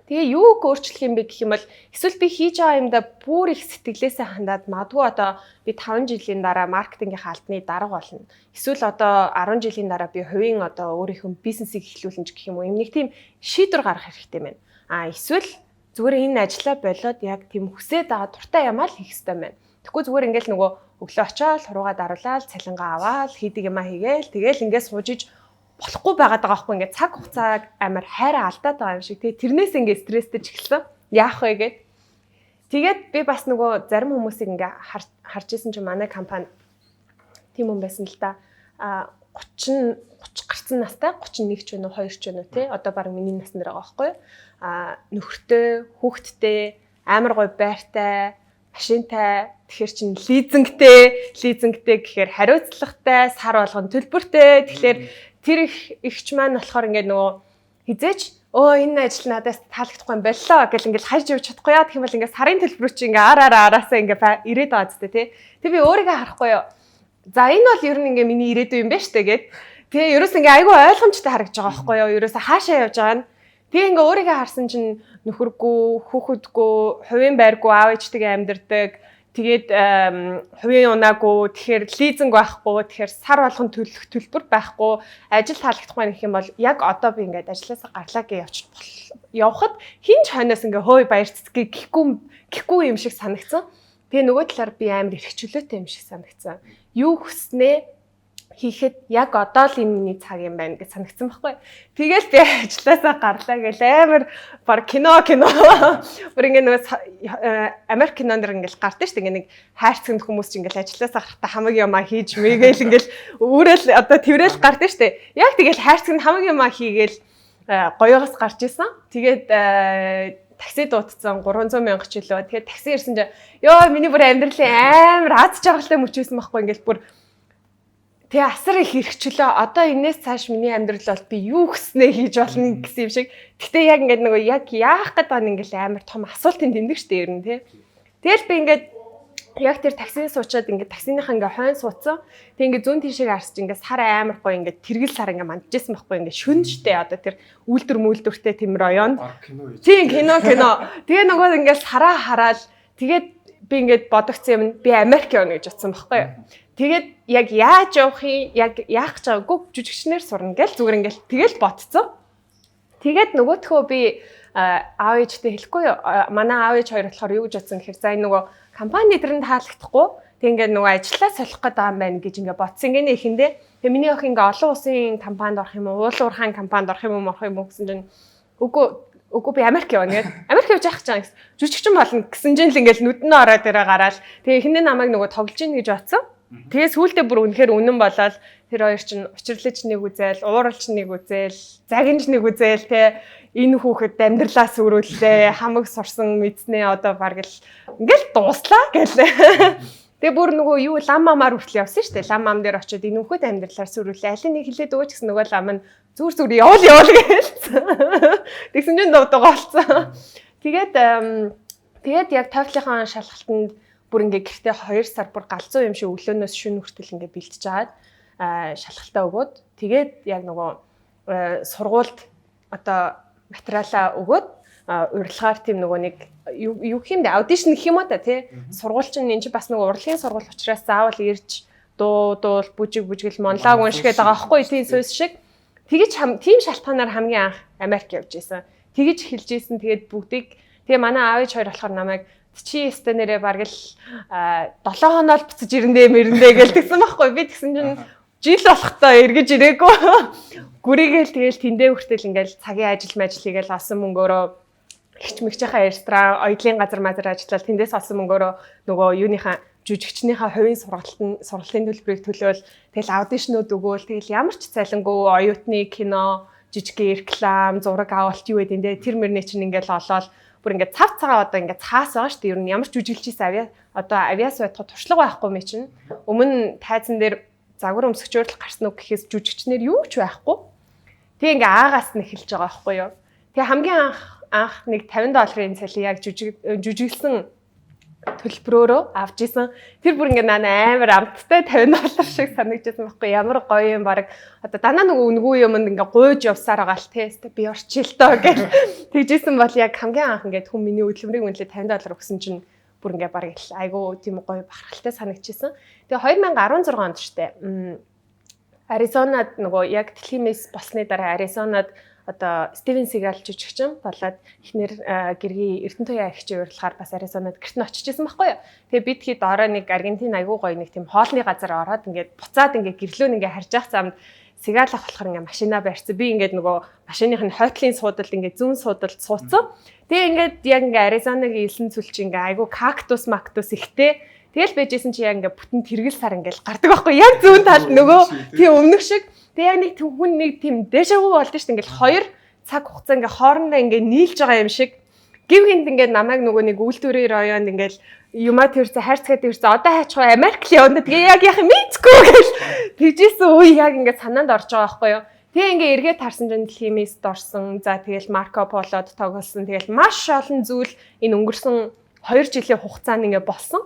Тэгээ юуг өөрчлөх юм бэ гэх юм бол эсвэл би хийж байгаа юмдаа бүр их сэтгэлээсээ хандаад магадгүй одоо би 5 жилийн дараа маркетингийн албаны дарга болно. Эсвэл одоо 10 жилийн дараа би хувийн одоо өөрийнхөө бизнесийг эхлүүлнэ ч гэх юм уу. Юм нэг тийм шийдвэр гаргах хэрэгтэй байна. Аа, эсвэл зүгээр энэ ажлаа болоод яг тийм хүсээд байгаа дуртай юмаа л хийх хэрэгтэй байна. Тэгэхгүй зүгээр ингээл нөгөө өглөө очиод хуруугаа даруулаад, цалингаа аваад, хийдэг юмаа хийгээл, тэгэл ингээд сууж иж болохгүй байгаад байгаа байхгүй, ингээд цаг хугацааг амар хайраа алдаад байгаа юм шиг. Тэгээ тэрнээс ингээд стресстэй эхэлсэн. Яах вэ гэд. Тэгээд би бас нөгөө зарим хүмүүсийг ингээ харж исэн чинь манай компани тийм хүн байсан л да. А 30 30 гарсан настай, 31 ч вэ үү, 2 ч вэ үү те. Одоо баг миний насн дээр байгаа байхгүй юу? А нөхөртэй, хүүхэдтэй, амар гоё байртай, машинтай, тэгэхээр чин лизингтэй, лизингтэй гэхээр хариуцлагатай, сар болгон төлбөртэй. Тэгэхээр тэр их ихч маань болохоор ингээд нөгөө хизээч өө энэ ажил надаас таалагдахгүй юм боллоо гэл ингээл хайж явж чадахгүй яа гэх юм бол ингээд сарын төлбөр чи ингээ ар ар араасаа ингээ ирээд байгаа зү тэ. Тэг би өөрийгөө харахгүй юу. За, энэ бол ер нь ингээ миний ирээдүй юм байна штэ гэд. Тэгээ ерөөс ингээ айгүй ойлгомжтой харагдаж байгаа байхгүй юу. Ерөөсө хаашаа явж байгаа нь. Тэгээ ингээ өөрийгөө харсан чинь нөхөргүй, хүүхэдгүй, хувийн байргүй, аав ээжтэйгээ амьдардаг. Тэгээд хувийн унаагүй, тэгэхээр лизинг байхгүй, тэгэхээр сар болгон төлөх төлбөр байхгүй, ажил таалагдахгүй гэх юм бол яг одоо би ингээд ажилласаа гарлаа гэж явчих явхад хин ч хойноос ингээ хөөе баяр цэцгээ гэхгүй юм шиг санагдсан. Тэгээ нөгөө талаар би амар эрх чөлөөтэй юм шиг санагдсан. Юу хүснээ хийхэд яг одоо л энэ миний цаг юм байна гэж санагдсан байхгүй. Тэгэл би ажилласаа гарлаа гэл амар баг кино кино. Бүр ингээ нөгөө Америк кинон дэр ингээл гардаг шүү дээ. Ингээ нэг хайрцагт хүмүүс чинь ингээл ажилласаа гарахтаа хамаг юмаа хийж мэгээл ингээл өөрөөл одоо тэрэл гардаг шүү дээ. Яг тэгэл хайрцагт хамаг юмаа хийгээл гоёогоос гарч исэн. Тэгээд такси дуудсан, 300 мянга ч үлээ. Тэгээд такси ирсэн чинь ёо миний бүр амьдралын амар аз жаргалтай мөч байсан байхгүй, ингээл бүр. Тэгээ асар их эрхчлөө. Одоо энэс цааш миний амьдрал бол би юу хүснээ хийж болно гэсэн юм шиг. Гэтэ яг ингээд нөгөө яг яах гээд байгаа ингээл амар том асуултын тэмдэг штэ ер нь тий. Тэгэл би ингээд яг тэр таксинд суучаад ингээд таксиныхаа ингээ хойно суудсан. Тэг ингээд зүүн тишээ харсч ингээд сар амар гоё ингээд тэргэл сар ингээ мандажсэн байхгүй, ингээд шүн штэ, одоо тэр үйлдвэр мүлдвэртэй тийм район. Тийм, кино кино. Тэгээ нөгөө ингээд сараа хараал тэгээд би ингээд бодогдсон юм, би Америк явна гэж бодсон байхгүй юу. Тэгээд яг яаж явах юм, яг яах гэж байгаагүй, жүжигчнэр сурна гэл зүгээр ингээл тэгэл ботцсон. Тэгээд нөгөөтхөө би аав ээжтэй хэлэхгүй юу. Манай аав ээж хоёр болохоор юу гэж бодсон гэхээр за энэ нөгөө компани дэрэн таалагдахгүй, тэг ингээд нөгөө ажиллаа солих гээд байгаа юм байна гэж ингээд бодсон гинэ эхэндээ. Тэгээ миний охин ингээд олон улсын компанид орох юм уу, уул уурхайн компанид орох юм уу, орох юм уу гэсэн чинь үгүй би Америк явна гэд. Америк явж яах гэж байгаа гэсэн. Жүжигчин болно гэсэн чинь л ингээл нүдэн ороод ирээ гараал. Тэгээ эхэндээ намайг нөгөө тоглож ийн гэж бодсон. Тэгээ сүүлдээ бүр үнэхээр үнэн болоод тэр хоёр чинь учирлаж нэг үзэл, ууралж нэг үзэл, загинж нэг үзэл те, энэ хүүхэд амьдралаа сүрүүллээ, хамаг сурсан мэдснээ одоо баг л ингээл дууслаа гэл. Тэгээ бүр нөгөө юу лам мамаар хүртэл явсан шүү дээ. Лам мам дээр очиод энэ хүүхэд амьдралаар сүрүүллээ. Алин нэг хэлээд өгөөч гэсэн нөгөө лам нь зүр зүр явуул явуул гэлсэн. Тэгсэн чинь дуугаа олцсон. Тэгээд тэгээд яг TOEFL-ийн шалгалтанд бүр ингээ гэртээ 2 сар бүр галзуу юм шиг өглөөнөөс шөнө хүртэл ингээ бэлтэж агаад шалгалтаа өгөөд тэгээд яг нөгөө сургуульд одоо материалаа өгөөд урилгаар тийм нөгөө нэг юу гэх юм бэ, audition гэх юм уу та тий, сургууль чинь энэ чинь бас нөгөө урлагийн сургууль учраас заавал ирж дуу дуул, бүжиг бүжгэл, монолог уншгээд байгаа байхгүй, тийм сүйс шиг. Тэгэж тийм шалтгаанаар хамгийн анх Америк явж исэн, тэгэж эхэлж исэн. Тэгээд бүгдийг тэгээ манай аав ээж хоёр болохоор намайг чи өстө нэрээ бараг л 7 хоноо л буцаж ирэндээ мэрэндээ гэл тэгсэн байхгүй. Би тэгсэн чинь Жил болохдоо эргэж ирээгүй. Гүрийгээл тэгэл тэндээ хүртэл ингээл цагийн ажил мажил хийгээл олсон мөнгөөрөө хич мэгчийнхаа ресторан, оёдлын газар мазар ажиллаад, тэндээс олсон мөнгөөрөө нөгөө юуныхаа, жүжигчнийхаа хувийн сургалтын төлбөрийг төлөөл, тэгэл audition ууд өгөөл, тэгэл ямар ч цалингүй оюутны кино, жижиг реклам, зураг авалт юу гэдэг нь тэр мөрний чинь ингээл олоол бүр ингээд цав цагаа одоо ингээд цаас байгаа шүү дээ. Ер нь ямар ч жүжиглжийс авиа одоо авиас байтугай туршлага байхгүй мэй чинь. Өмнө тайзан дээр загвар өмсгчөөр л гарсан уу гэхээс жүжигчнэр юу ч байхгүй. Тэг ингээ аагаас нь эхэлж байгаа байхгүй юу. Тэгээ хамгийн анх нэг 50 долларын цалин яг жүжиглсэн төлбөрөөрөө авч исэн. Тэр бүр ингээ наа амар амттай 50 доллар шиг санагдчихсан байхгүй, ямар гоё юм, баг одоо данаа нөгөө үнгүй юмд ингээ гуйж явсаар байгаа л те, би орчил доо гэл тэгжсэн бол яг хамгийн анх ингээд хүн миний хөдөлмөрийг үнэлээ 50 доллар өгсөн чинь бүр ингээ баг л айгуу тийм гоё бахархалтай санагдчихсан. Тэгээ 2016 онд штэ Аризонад нөгөө яг дэлхийн мисс болсны дараа Аризонад одоо Стивен Сигал жүжигчин болоод эхнэр гэргийн Эрдэнэ агчийн урилгаар бас Аризонад гэрт нь очиж исэн байхгүй юу. Тэгээ бид хэд орой нэг Аргентин айгуу гоё нэг тийм хоолны газар ороод ингээд буцаад ингээд гэрлүүн ингээд харж явах замд Сигал ах болохоор ингээд машина барьсан. Би ингээд нөгөө машиных нь хойтлын суудалд, ингээд зүүн суудалд суудсан. Тэгээ ингээд яг ингээд Аризонагийн элсэн цүл чи ингээд айгуу кактус мактус ихтэй. Тэгэл байжсэн чи яг ингээд бүтэн тэргэл сар ингээд гардаг байхгүй, яг зүүн талд нөгөө тийм өмнөх шиг. Тэгээ яг нэг хүн нэг тийм déjà vu болдсон шүү дээ. Ингээл 2 цаг хугацаа ингээ хоорондоо ингээ нийлж байгаа юм шиг. Гив гинт ингээ намайг нөгөө нэг үйлдвэрийн районд ингээл юмаа тэрцээ, хайрцгаа тэрцээ, одоо хайчихаа Америк л явна. Тэгээ яг яах юм мэдгүй гэл тэгжсэн үе яг ингээ санаанд орж байгаа байхгүй юу. Тэгээ ингээ эргээд харсан чинь дэлхийн мисс орсон. За, тэгэл Марко Полод тоглосон. Тэгэл маш олон зүйл энэ өнгөрсөн 2 жилийн хугацаанд ингээ болсон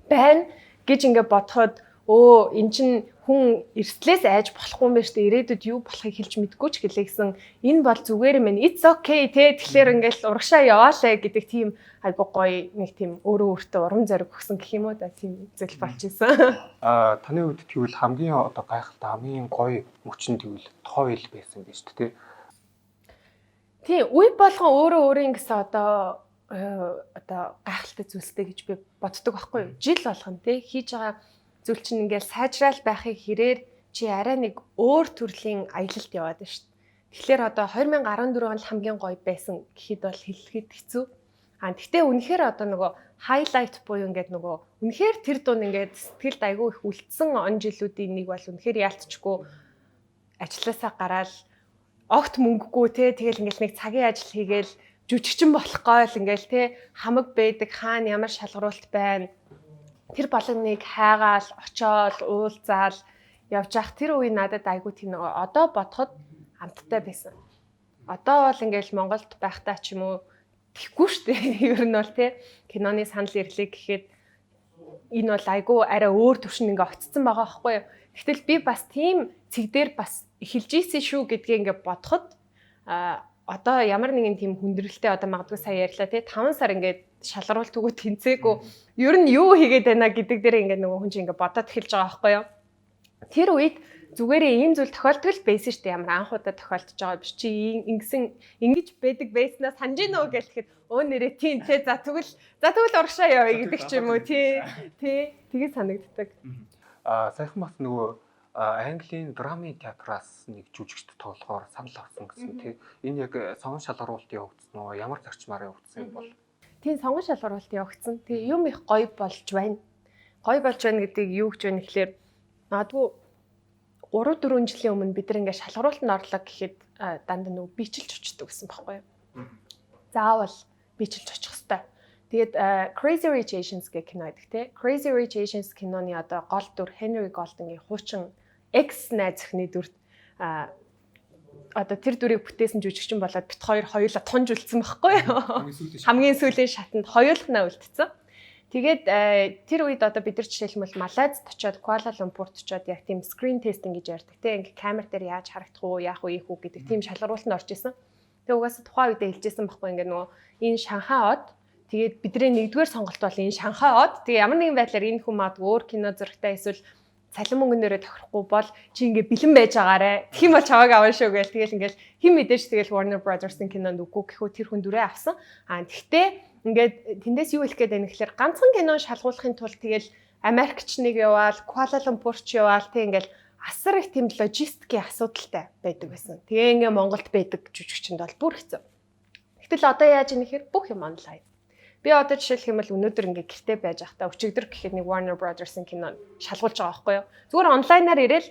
байна гэж ингээ бодоход, өө, эн чин хүн эрсдлээс айж болохгүй юм байна шүү дээ. Ирээдүйд юу болохыг хэлж мэдэхгүй ч гэлээ гэсэн энэ бол зүгээр юм байна. It's okay те. Тэгэхээр ингээл урагшаа яваалаа гэдэг тийм айгу гоё нэг тийм өөрөө өөртөө урам зориг өгсөн гэх юм уу да, тийм зүйл болж исэн. Аа, таны хувьд тэгвэл хамгийн одоо гайхалтай, хамгийн гоё мөчн тэгвэл тойл байсан гэж шүү дээ. Тийм, үе болгон өөрөө өөрийн гэсэн одоо гайхалтай зүйлстэй гэж би боддог байхгүй юу? Жил болгон те хийж байгаа зүйл чинь ингээл сайжраал байхыг хэрээр чи арай нэг өөр төрлийн аялалд яваад байна шүү дээ. Тэгэхээр одоо 2014 он л хамгийн гоё байсан гэхэд бол хэлэхэд хэцүү. А тэгтээ үнэхээр одоо нөгөө highlight буюу ингээд нөгөө үнэхээр тэр дунд ингээд сэтгэлд айгүй их үлдсэн он жилүүдийн нэг бол үнэхээр яалтчгүй ажилласаа гараал огт мөнгөгүй те, тэгэл ингээл нэг цагийн ажил хийгээл жүжигчин болох гойл ингээл те, хамаг байдаг, хаана ямар шалгаруулалт байна, тэр болгоныг хайгаал очоол уулзаал явж явах тэр үе надад айгүй тийм нөгөө одоо бодоход амттай байсан. Одоо бол ингээл Монголд байхдаа ч юм уу тэхгүй шүү дээ. Ер нь бол те киноны санал ирлээ гэхэд энэ бол айгүй арай өөр төвшөнд ингээ очсон байгаа байхгүй юу. Гэтэл би бас тийм цэг дээр бас эхэлж ийсэн шүү гэдгийг ингээ бодоход, а одоо ямар нэгэн тийм хүндрэлтэй, одоо магадгүй сая ярьлаа те, 5 сар ингээд шалгаруулт өгөө тэнцээгүй, ер нь юу хийгээд байна гэдэг дээр ингээд нөгөө хүн чинь ингээд бодоод эхэлж байгаа байхгүй юу. Тэр үед зүгээрээ ийм зүйл тохиолддог л байсан шүү дээ. Ямар анх удаа тохиолдож байгаа биш. Чи ингэсэн ингэж байдаг байснаа санаж гин үү гэхэд өө нэрээ тийм те, за тэгвэл урагшаа явъя гэдэг ч юм уу, тий тий, тэгээ санагддаг. Аа, саяхан бас нөгөө Английн драмын театраас нэг жүжигчд тоглохоор санал авсан гэсэн тий. Энэ яг сонгон шалгаруулалт явагдсан уу? Ямар зарчмаар явагдсан юм бол? Тийм, сонгон шалгаруулалт явагдсан. Тэгээ юм их гоё болж байна. Гоё болж байна гэдгийг юу гэж байна гэхлээр магадгүй 3 4 жилийн өмнө бид нар ингээд шалгаруулалтанд орлоо гэхэд дандаа нөгөө бичлж очдөг гэсэн байхгүй юу? Заавал бичлж очих хэвээр. Тэгээд Crazy Rich Asians гэх кино байдаг те. Crazy Rich Asians киноны одоо гол дүр Henry Golding-ийн хуучин ex найз охины дүрт одоо тэр дүрийг бүтээсэн жүжигчин болоод бит хоёр хоёулаа тунж үлдсэн байхгүй юу? Хамгийн сүүлийн шатанд хоёулахнаа үлдсэн. Тэгээд тэр үед одоо бид нар жишээлбэл Малайзд очиод, Куала Лумпурт очиод яг тийм screen testing гэж ярьдаг те. Ингээ камер дээр яаж харагдах уу, яах вэ, ийх үү гэдэг тийм шалгаруултанд орж исэн. Тэгээ угаасаа тухайн үедээ хэлжсэн байхгүй, ингээ нөгөө энэ Шанхай од. Тэгээд бидний нэгдүгээр сонголт бол энэ Шанхай од. Тэгээ ямар нэгэн байдлаар энэ хүн магадгүй өөр кино зурагтай эсвэл цалин мөнгөнөөрөө тохирохгүй бол чи ингээ бэлэн байж байгаарэ. Тэгэх юм бол чамайг авна шүү гээл. Тэгэл ингээл хин мэдээж тэгэл Warner Brothers-ын кинонд үгүй гэхүү, тэр хүн дүрээ авсан. Аа, тэгтээ ингээд тэндээс юу хэлэх гээд байна гэхэлэр ганцхан кино шалгуулахын тулд тэгэл Америкч нэг яваал, Куала Лумпурч яваал, тэг ингээл Асар их тийм логистикийн асуудалтай байдаг байсан. Тэгээ ингээ Монголд байдаг жүжигчэнд бол бүр хэцүү. Гэтэл одоо яаж ийм нэхэр бүх юм онлайн. Би одоо жишээлх юм бол өнөөдөр ингээ гэрте байж байхдаа өчигдөр гэхэд нэг Warner Brothers-ын кино шалгуулж байгаа байхгүй юу. Зүгээр онлайнаар ирээл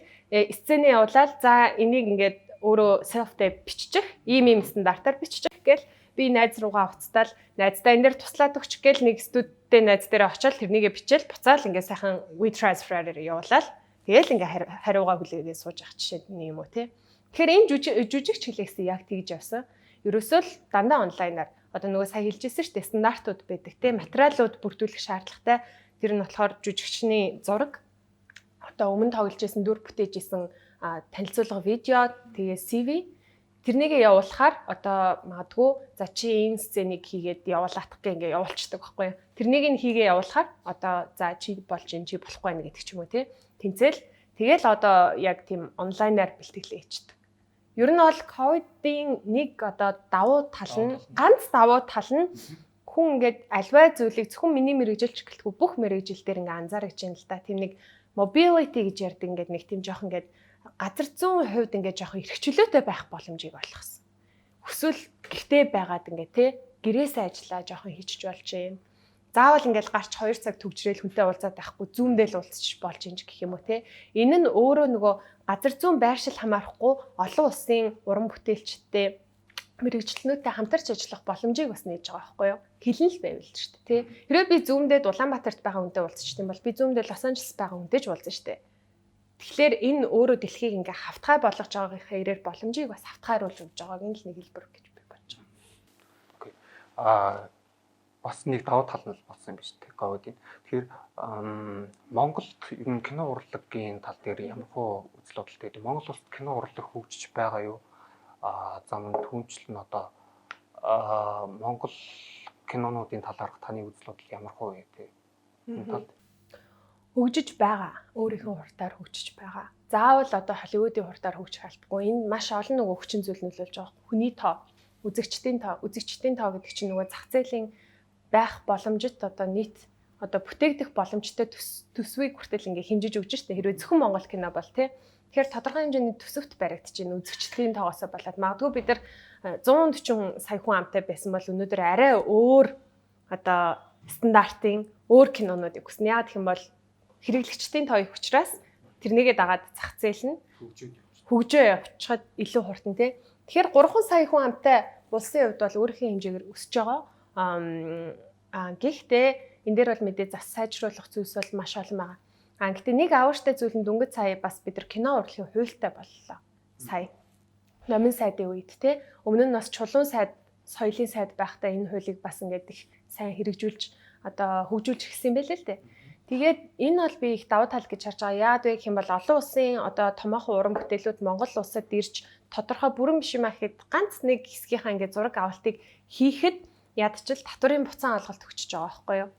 сценээ явуулаад, за, энийг ингээд өөрөө self tape биччих, ийм ийм стандартаар биччих гээл би найз руугаа уцтаал, найздаа энэ дэр туслаад өгч гээл нэг студидтэй найз дээрээ очиод тэрнийгээ бичээл буцаал ингээ сайхан WeTransfer-аар явуулаад тэгэл ингээ хариугаа хүлээгээ сууж явах жишээ нь юм уу, те. Тэгэхээр энэ жүжигч хэлээсээ яг тэгж явсан. Ерөөсөө л дандаа онлайнаар. Одоо нөгөө сая хэлжсэн шүү дээ, стандартууд байдаг, те, материалууд бүрдүүлэх шаардлагатай. Тэр нь болохоор жүжигчний зураг, одоо өмнө тоглож исэн, дүр бүтээж исэн танилцуулга видео, тэгээ CV. Тэрнийгээ явуулахаар одоо магадгүй, за, чи энэ сценийг хийгээд явуулаатах гэ ингээ явуулчихдаг байхгүй юу. Тэрнийг нь хийгээ явуулахаар одоо, за, чи болж ин, чи болохгүй байна гэдэг ч юм уу, те. Тэнцэл тэгэл одоо яг тийм онлайнаар бэлтгэлээ хийчдэг. Ер нь бол ковидын нэг одоо давуу тал нь, ганц давуу тал нь хүн ингээд альваа зүйлийг, зөвхөн миний мэргэжил ч гэлтгүй бүх мэргэжил дээр ингээ анзаарч байна л да. Тийм нэг mobility гэж ярьдаг, ингээд нэг тийм жоох ингээд газар зүүн хувьд ингээд жоохон эрхчлөөтэй байх боломжийг олгосон. Хүсвэл гэртээ байгаад ингээд те гэрээсээ ажиллаа жоохон хийчих болж байна. Заавал ингээд гарч 2 цаг түгжрээл хүнтэй уулзаад байхгүй, Zoom дээр л уулзчих болж ин гэх юм уу, те. Энэ нь өөрөө нөгөө газар зүүн байршил хамаарахгүй олон улсын уран бүтээлчдтэй, мэргэжилтнүүдтэй хамтарч ажиллах боломжийг бас нээж байгаа байхгүй юу? Хилэн л байвал шүү дээ, тий. Хэрвээ би Zoom дээр Улаанбаатарт байгаа хүнтэй уулзчих юм бол би Zoom дээр Лос Анжелес байгаа хүнтэй ч уулзна шүү дээ. Тэгэхээр энэ өөрөө дэлхийг ингээ хавтгай болгож байгаагийнхаа ирээр боломжийг бас хавтгайруулж өгч байгааг нь л нэг хэлбэр гэж би бодож байгаа. Okay. Бас нэг давуу тал нь болсон юм биш үү, ковидын. Тэгэхээр Монголд ер нь кино урлагийн тал дээр ямар хөө үзэл бодолтой гэдэг. Монгол улсад кино урлаг хөгжиж байгаа юу? За, мөн түүнчлэн одоо Монгол кинонуудын талаарх таны үзэл бодол ямар хөө вэ, те? Энэ талд. Хөгжиж байгаа. Өөрийнхөө хурдаар хөгжиж байгаа. Заавал одоо Холливуудын хурдаар хөгжих албагүй. Энэ маш олон нөгөө хүчин зүйл нөлөөлж байгаа. Хүний тоо, үзэгчдийн тоо, үзэгчдийн тоо гэдэг чинь нөгөө зах зээлийн байх боломжит, одоо нийт одоо бүтээгдэх боломжтой төсвийг хүртэл ингээ хэмжиж өгч штэ. Хэрвээ зөвхөн Монгол кино бол тий. Тэгэхээр тодорхой хэмжээний төсөвт баригдаж байна үзэгчдийн тоогоосоо болоод. Магадгүй бид нар 140 сая хүн амтай байсан бол өнөөдөр арай өөр одоо стандартын өөр кинонуудыг хүснэ. Яагаад гэх юм бол хэрэглэгчдийн тоо их учраас тэрнийгээ дагаад зах зээл нь хөгжөө явчихад илүү хурдан, тий. Тэгэхээр 3 сая хүн амтай улсын хувьд бол өөрийнхөө хэмжээгээр өсөж байгаа. Гэхдээ энэ дээр бол мэдээ зас сайжруулах зүйлс бол маш олон байгаа. Гэтэ нэг авууштай зүйл нь дөнгөж сая бас бид нар кино урлагийн хуультай боллоо. Сая. Номын сайдын үед, те, өмнө нь бас чулуун сайд, соёлын сайд байхдаа энэ хуулийг бас ингээд их сайн хэрэгжүүлж, одоо хөгжүүлж эхэлсэн юм байл л дээ. Тэгээд энэ бол би их давуу тал гэж харж байгаа. Яагаад вэ гэх юм бол олон улсын одоо томоохон уран бүтээлүүд Монгол улсад ирж тодорхой, бүрэн биш юм а гэхэд ганц нэг хэсгийнхаа ингээд зураг авалтыг хийхэд ядчил татварын буцаан олголт өгчөж байгаа байхгүй юу?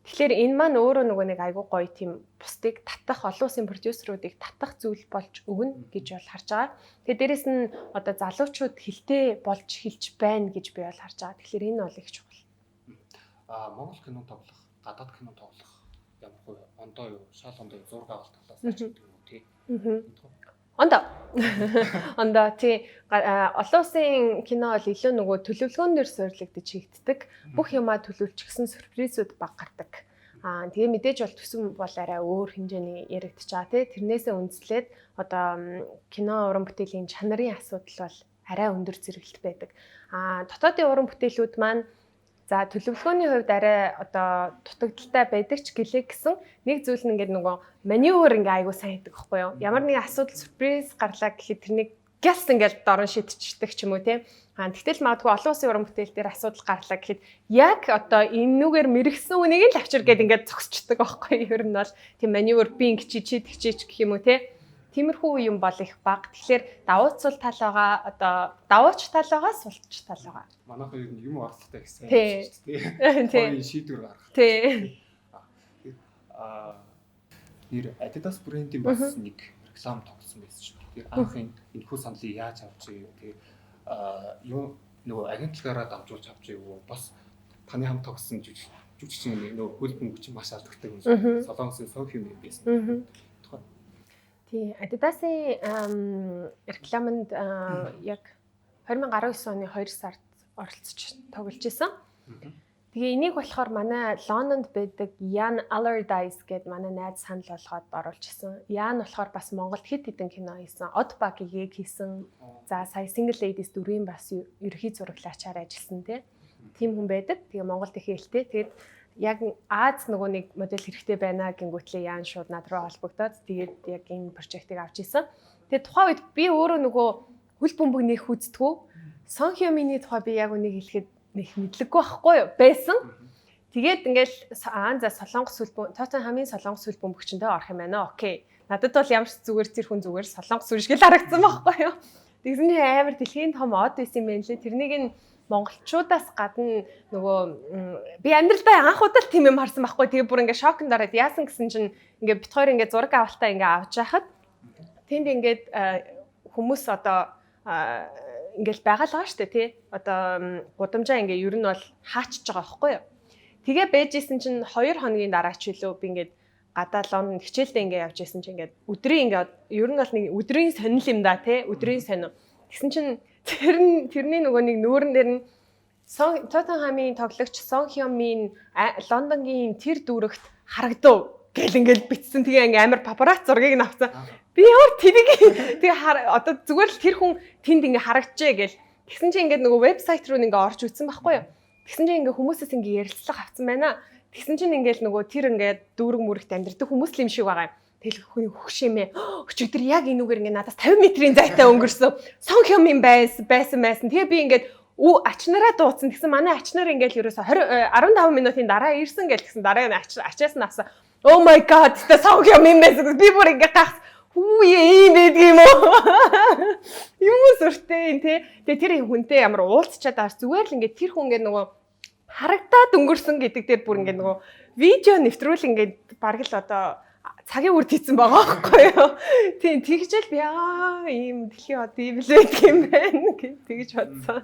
Тэгэхээр энэ маань өөрөө нөгөө нэг айгуу гоё тийм бусдыг татах, олон улсын продюсеруудыг татах зүйл болж өгнө гэж бол харж байгаа. Тэгээ дээрэс нь одоо залуучууд хэлтэй болж эхэлж байна гэж би бол харж байгаа. Тэгэхээр энэ бол их чухал. Монгол кино тоглох, гадаад кино тоглох ямар хөө ондоо юу, шал ондоо зураг авалт талаас ч гэдэг юм уу, тий. Ондоо. Ондоо, тий. Олон улсын кино бол илүү нөгөө төлөвлөгөөн дээр суурилагдаж хийгддэг. Бүх юмаа төлөвлөчихсөн, сюрпризүүд баг гардаг. Тэгээ мэдээж бол төсөн бол арай өөр хэмжээний яригдчих байгаа, тий. Тэрнээсээ үндэслээд одоо кино уран бүтээлийн чанарын асуудал бол арай өндөр зэрэглэлт байдаг. Дотоодын уран бүтээлүүд маань, за, төлөвлөгөөний хувьд арай одоо дутагдалтай байдаг ч гэлээ гэсэн нэг зүйл нь ингээд нөгөө маневр ингээ айгуу сайн хийдэг байхгүй юу? Ямар нэгэн асуудал, сюрприз гарлаа гэхэд тэрнийг гяс ингээд дорн шидчихдэг ч юм уу, тийм. Тэгтэл магадгүй олон улсын уран бүтээл дээр асуудал гарлаа гэхэд яг одоо энүүгээр мэрэгсэн үнийг л авчир гээд ингээд зогсчдөг байхгүй юу? Ер нь бол тийм маневр, би ингэ чи чи тэгчээч гэх юм уу, тийм. Тиймэрхүү юм бол их бага. Тэгэхээр давууцул тал байгаа, одоо давууч тал байгаа, сулч тал байгаа. Манайхан ер нь юм орлоготой гэсэн шүү дээ. Тий. Шийдвэр гаргах. Тий. Нэр Adidas брендийн бас нэг реклам тоглосон байсан шүү дээ. Тэр анх энэ энэхүү саналыг яаж авч ив? Тэгээ юу нөгөө агентлагаараа дамжуулж авч ив үү? Бас таны хамт тоглосон жүжигчин нөгөө хөл бөмбөг чинь маш алдартай юм шиг. Солонгосын Сон Хюн байсан. Тий, Adidas-ийн рекламанд яг 2019 оны 2 сард оролцож тоглож исэн. Тэгээ энийг болохоор манай Лондонд байдаг Ян Allardyce гээд манай найз санал болгоод оруулж исэн. Ян болохоор бас Монголд хэд хэдэн кино хийсэн. Од багийг хийсэн. За сая Single Ladies 4-ийн бас ерөнхий зураглаачаар ажилласан тий. Тийм хүн байдаг. Тэгээ Монголд их ээлтэй. Тэгээд яг Аз нөгөө нэг модель хэрэгтэй байна гингүүтлээ Ян шууд над руу холбогдоод тэгээд яг энэ project ыг авч исэн. Тэгээд тухайн үед би өөрөө нөгөө хөл бөмбөг нэх үздэггүй. Сон Хёмины тухай би яг үнийг хэлэхэд нэг мэдлэггүй байхгүй юу байсан. Тэгээд ингээл аа за Солонгос хөл бөмбөг Тоттенхамын Солонгос хөл бөмбөгчөндөө орох юм байна. Okay. Надад бол ямар ч зүгээр тэр хүн зүгээр Солонгос үр шиг л харагдсан байхгүй юу. Тэгсэн чинь амар дэлхийн том од байсан юм байна лээ. Тэрнийг нь монголчуудаас гадна нөгөө би амьдралдаа анх удаа л тийм юм харсан байхгүй. Тэгээ бүр ингээ шоконд ороод яасан гэсэн чинь ингээ бит хоёр ингээ зураг авалтаа ингээ авч яхад тэнд ингээд хүмүүс одоо ингээл байгаа л байгаа шүү дээ тий. Одоо гудамжаа ингээ ер нь бол хаачж байгаа байхгүй юу. Тэгээ бэжсэн чинь 2 хоногийн дараа ч илүү би ингээд гадаа Лондонд хичээлдээ ингээ явж исэн чинь ингээд өдрийн ингээ ер нь бол нэг өдрийн сонин юм да тий. Өдрийн сонин. Тэгсэн чинь тэр нь тэрний нөгөө нэг нүүрэн дээр нь Сон Тоттенхамын тоглогч Сон Хёмин Лондонгийн тэр дүүрэгт харагдав гэл ингээл битсэн. Тэгээ ингээ амар папарац зургийг нь авсан. Би ямар тэрийг тэгээ одоо зүгээр л тэр хүн тэнд ингээ харагджээ гэл. Тэгсэн чинь ингээд нөгөө вебсайт руу ингээ орж үзсэн байхгүй юу? Тэгсэн чинь ингээ хүмүүсээс ингээ ярилцлага авсан байна. Тэгсэн чинь ингээл нөгөө тэр ингээд дүүрэг мүрэгт амьдардаг хүмүүс л юм шиг байгаа юм. Тэгэл хүн хөшөмээ. Өчигдөр яг энүүгээр ингээ надаас 50 метрийн зайтай өнгөрсөн. Сон Хёмин байсан байсан байсан. Тэгээ би ингээд үү ачнараа дууцсан. Тэгсэн манай ачнаар ингээл ерөөсө 20 15 минутын дараа ирсэн гэл тэгсэн дараа нь ачаас нь авсан. Oh my god, тэ Сон Хёмин байсан. Би бүр ингээ гахс. Хүү ийм байдаг юм уу? Юм сүртэй юм те. Тэгээ тэр хүнтэй ямар уулзчаад байгаа зүгээр л ингээ тэр хүн ингээ нөгөө харагдаад өнгөрсөн гэдэг дээр бүр ингээ нөгөө видео нэвтрүүл ингээ бараг л одоо цагийн үрд хийцэн байгаа байхгүй юу? Тийм тэгжэл би аа ийм дэлхийн од ийм л байдаг юм байна гэж тэгж бодсон.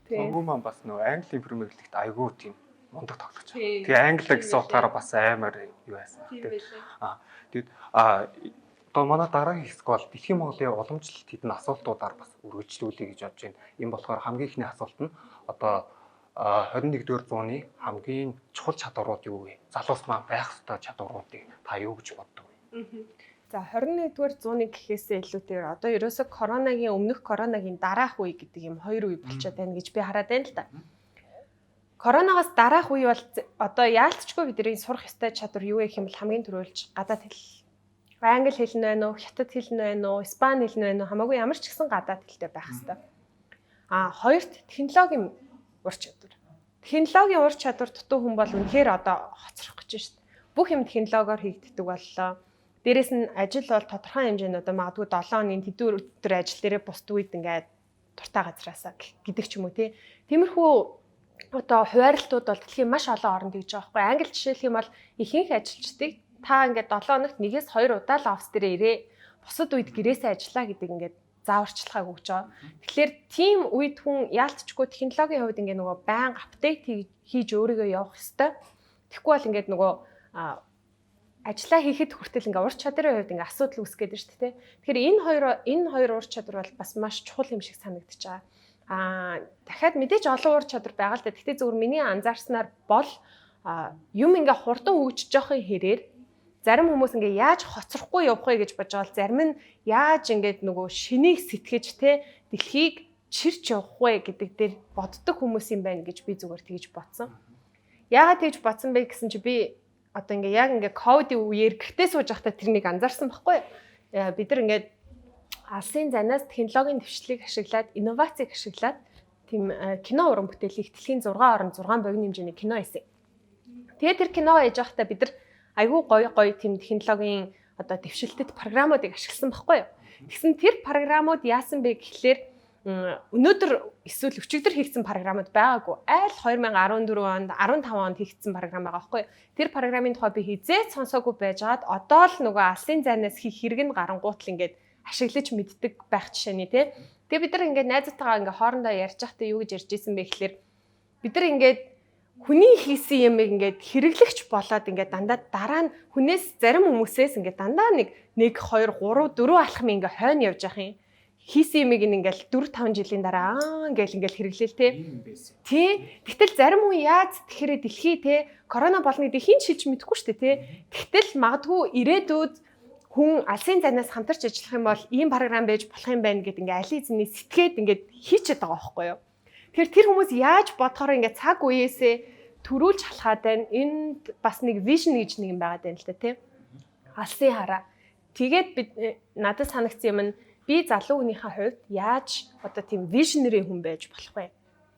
Тийм. Өнгөө маань бас нөгөө Английн Premier League-т айгүй тийм мундаг тоглож байгаа. Тэгээ англи гэсэн утгаараа бас амар юу байсан. Аа тэгээд одоо манай дараагийн хэсэг бол дэлхийн Монголын уламжлалт хэдэн асуултуудаар бас үргэлжлүүлэе гэж бодож байна. Энэ болохоор хамгийн ихний асуулт нь одоо 21-р зууны хамгийн чухал чадварууд юу вэ? Залуус маань байх ёстой чадваруудыг та юу гэж боддог вэ? За 21-р зууны гэхээсээ илүүтэйгээр одоо ерөөсө коронагийн өмнөх коронагийн дараах үе гэдэг юм хоёр үе болчиход байна гэж би хараад байна л да. Коронавигоос дараах үе бол одоо яалтчгүй бидний сурах ёстой чадвар юу гэх юм бол хамгийн түрүүлж гадаад хэл. Англи хэл нь байна уу, хятад хэл нь байна уу, испани хэл нь байна уу, хамаагүй ямар ч гэсэн гадаад хэлтэй байх ёстой. А хоёрт технологийн ур чадвар. Технологийн ур чадвар дутуу хүн бол үнэхээр одоо хоцрох гэж байна шүү дээ. Бүх юм технологиор хийгддэг боллоо. Дээрээс нь ажил бол тодорхой хэмжээнд одоо магадгүй 7 хоногийн тэдэн өдөр ажил дээрээ бусд үед ингээд дуртай газраасаа гэдэг ч юм уу тий. Тиймэрхүү одоо хуваарлтууд бол дэлхийн маш олон оронд хийж байгаа байхгүй. Англи жишээлх юм бол ихэнх ажилчдыг та ингээд 7 хоногт нэгээс 2 удаа л офис дээрээ ирээ. Бусад үед гэрээсээ ажиллаа гэдэг ингээд зааварчилгааг өгч байгаа. Тэгэхээр тийм үед хүн яалтчгүй технологийн хувьд ингээд нөгөө байнга update хийж өөрийгөө явах ёстой. Тэгэхгүй бол ингээд нөгөө ажлаа хийхэд хүртэл ингээ ур чадрын хувьд ингээ асуудал үүсгэх гээд байна шүү дээ. Тэгэхээр энэ хоёр ур чадвар бол бас маш чухал юм шиг санагдаж байгаа. Аа дахиад мэдээж олон ур чадвар байгаа л да. Гэхдээ зөвхөн миний анзаарснаар бол юм ингээ хурдан хөгжиж явахын хэрээр зарим хүмүүс ингээ яаж хоцрохгүй явах вэ гэж бодож байгаа бол зарим нь яаж ингээд нөгөө шинийг сэтгэж те дэлхийг чирч явах вэ гэдэг дээр боддог хүмүүс юм байна гэж би зүгээр тэгж бодсон. Яагаад тэгж бодсон бэ гэсэн чи би одоо ингээ яг ингээ ковидын үеэр гэртээ сууж байхдаа тэрнийг анзаарсан байхгүй юу? Бид нар ингээд алсын занаас технологийн дэвшлийг ашиглаад, инновацийг ашиглаад тийм кино уран бүтээлийг дэлхийн 6 орон 6 богино хэмжээний кино хийсэн. Тэгээд тэр кино хийж байхдаа бид нар айгүй гоё гоё тийм технологийн одоо дэвшилтэт програмуудыг ашигласан байхгүй юу? Тэгсэн тэр програмууд яасан бэ гэхлээр өнөөдөр эсвэл өчигдөр хийгдсэн програмууд байгаагүй. Айл 2014 онд, 15 онд хийгдсэн програм байгаа байхгүй юу? Тэр програмын тухай би хизээ сонсоогүй байжгаад одоо л нөгөө алсын зайнаас хийх хэрэг нь гарангуут л ингээд ашиглаж мэддэг байх жишээний тий. Тэгээ бид нар ингээд найзтайгаа ингээд хоорондоо ярьж байхдаа юу гэж ярьж исэн бэ гэхлээр бид нар ингээд Хүний хийсэн юмыг ингээд хэрэглэгч болоод ингээд дандаа дараа нь хүнээс, зарим хүмүүсээс ингээд дандаа нэг 1 2 3 4 алхам ингээд хойно явж явах юм. Хийсэн юмыг ингээл 4 5 жилийн дараа ингээл ингээл хэрэглээл те. Тий. Гэтэл зарим хүн яаж тэгэхээр дэлхий те корона болно гэдгийг хэн ч хэлж мэдэхгүй шүү дээ те. Гэтэл магадгүй ирээдүйд хүн алсын зайнаас хамтарч ажиллах юм бол ийм програм байж болох юм байна гэд ингээ алин эзний сэтгээд ингээд хийчихэд байгаа байхгүй юу. Тэгэхээр тэр хүмүүс яаж бодохоор ингээ цаг үеэсээ төрүүлж халахаад байна. Энд бас нэг vision гэж нэг юм байгаа даа л да тий. Алсын хараа. Тэгээд бид надад санагдсан юм нь би залуу хүнийхээ хувьд яаж одоо тийм visionary хүн байж болох вэ?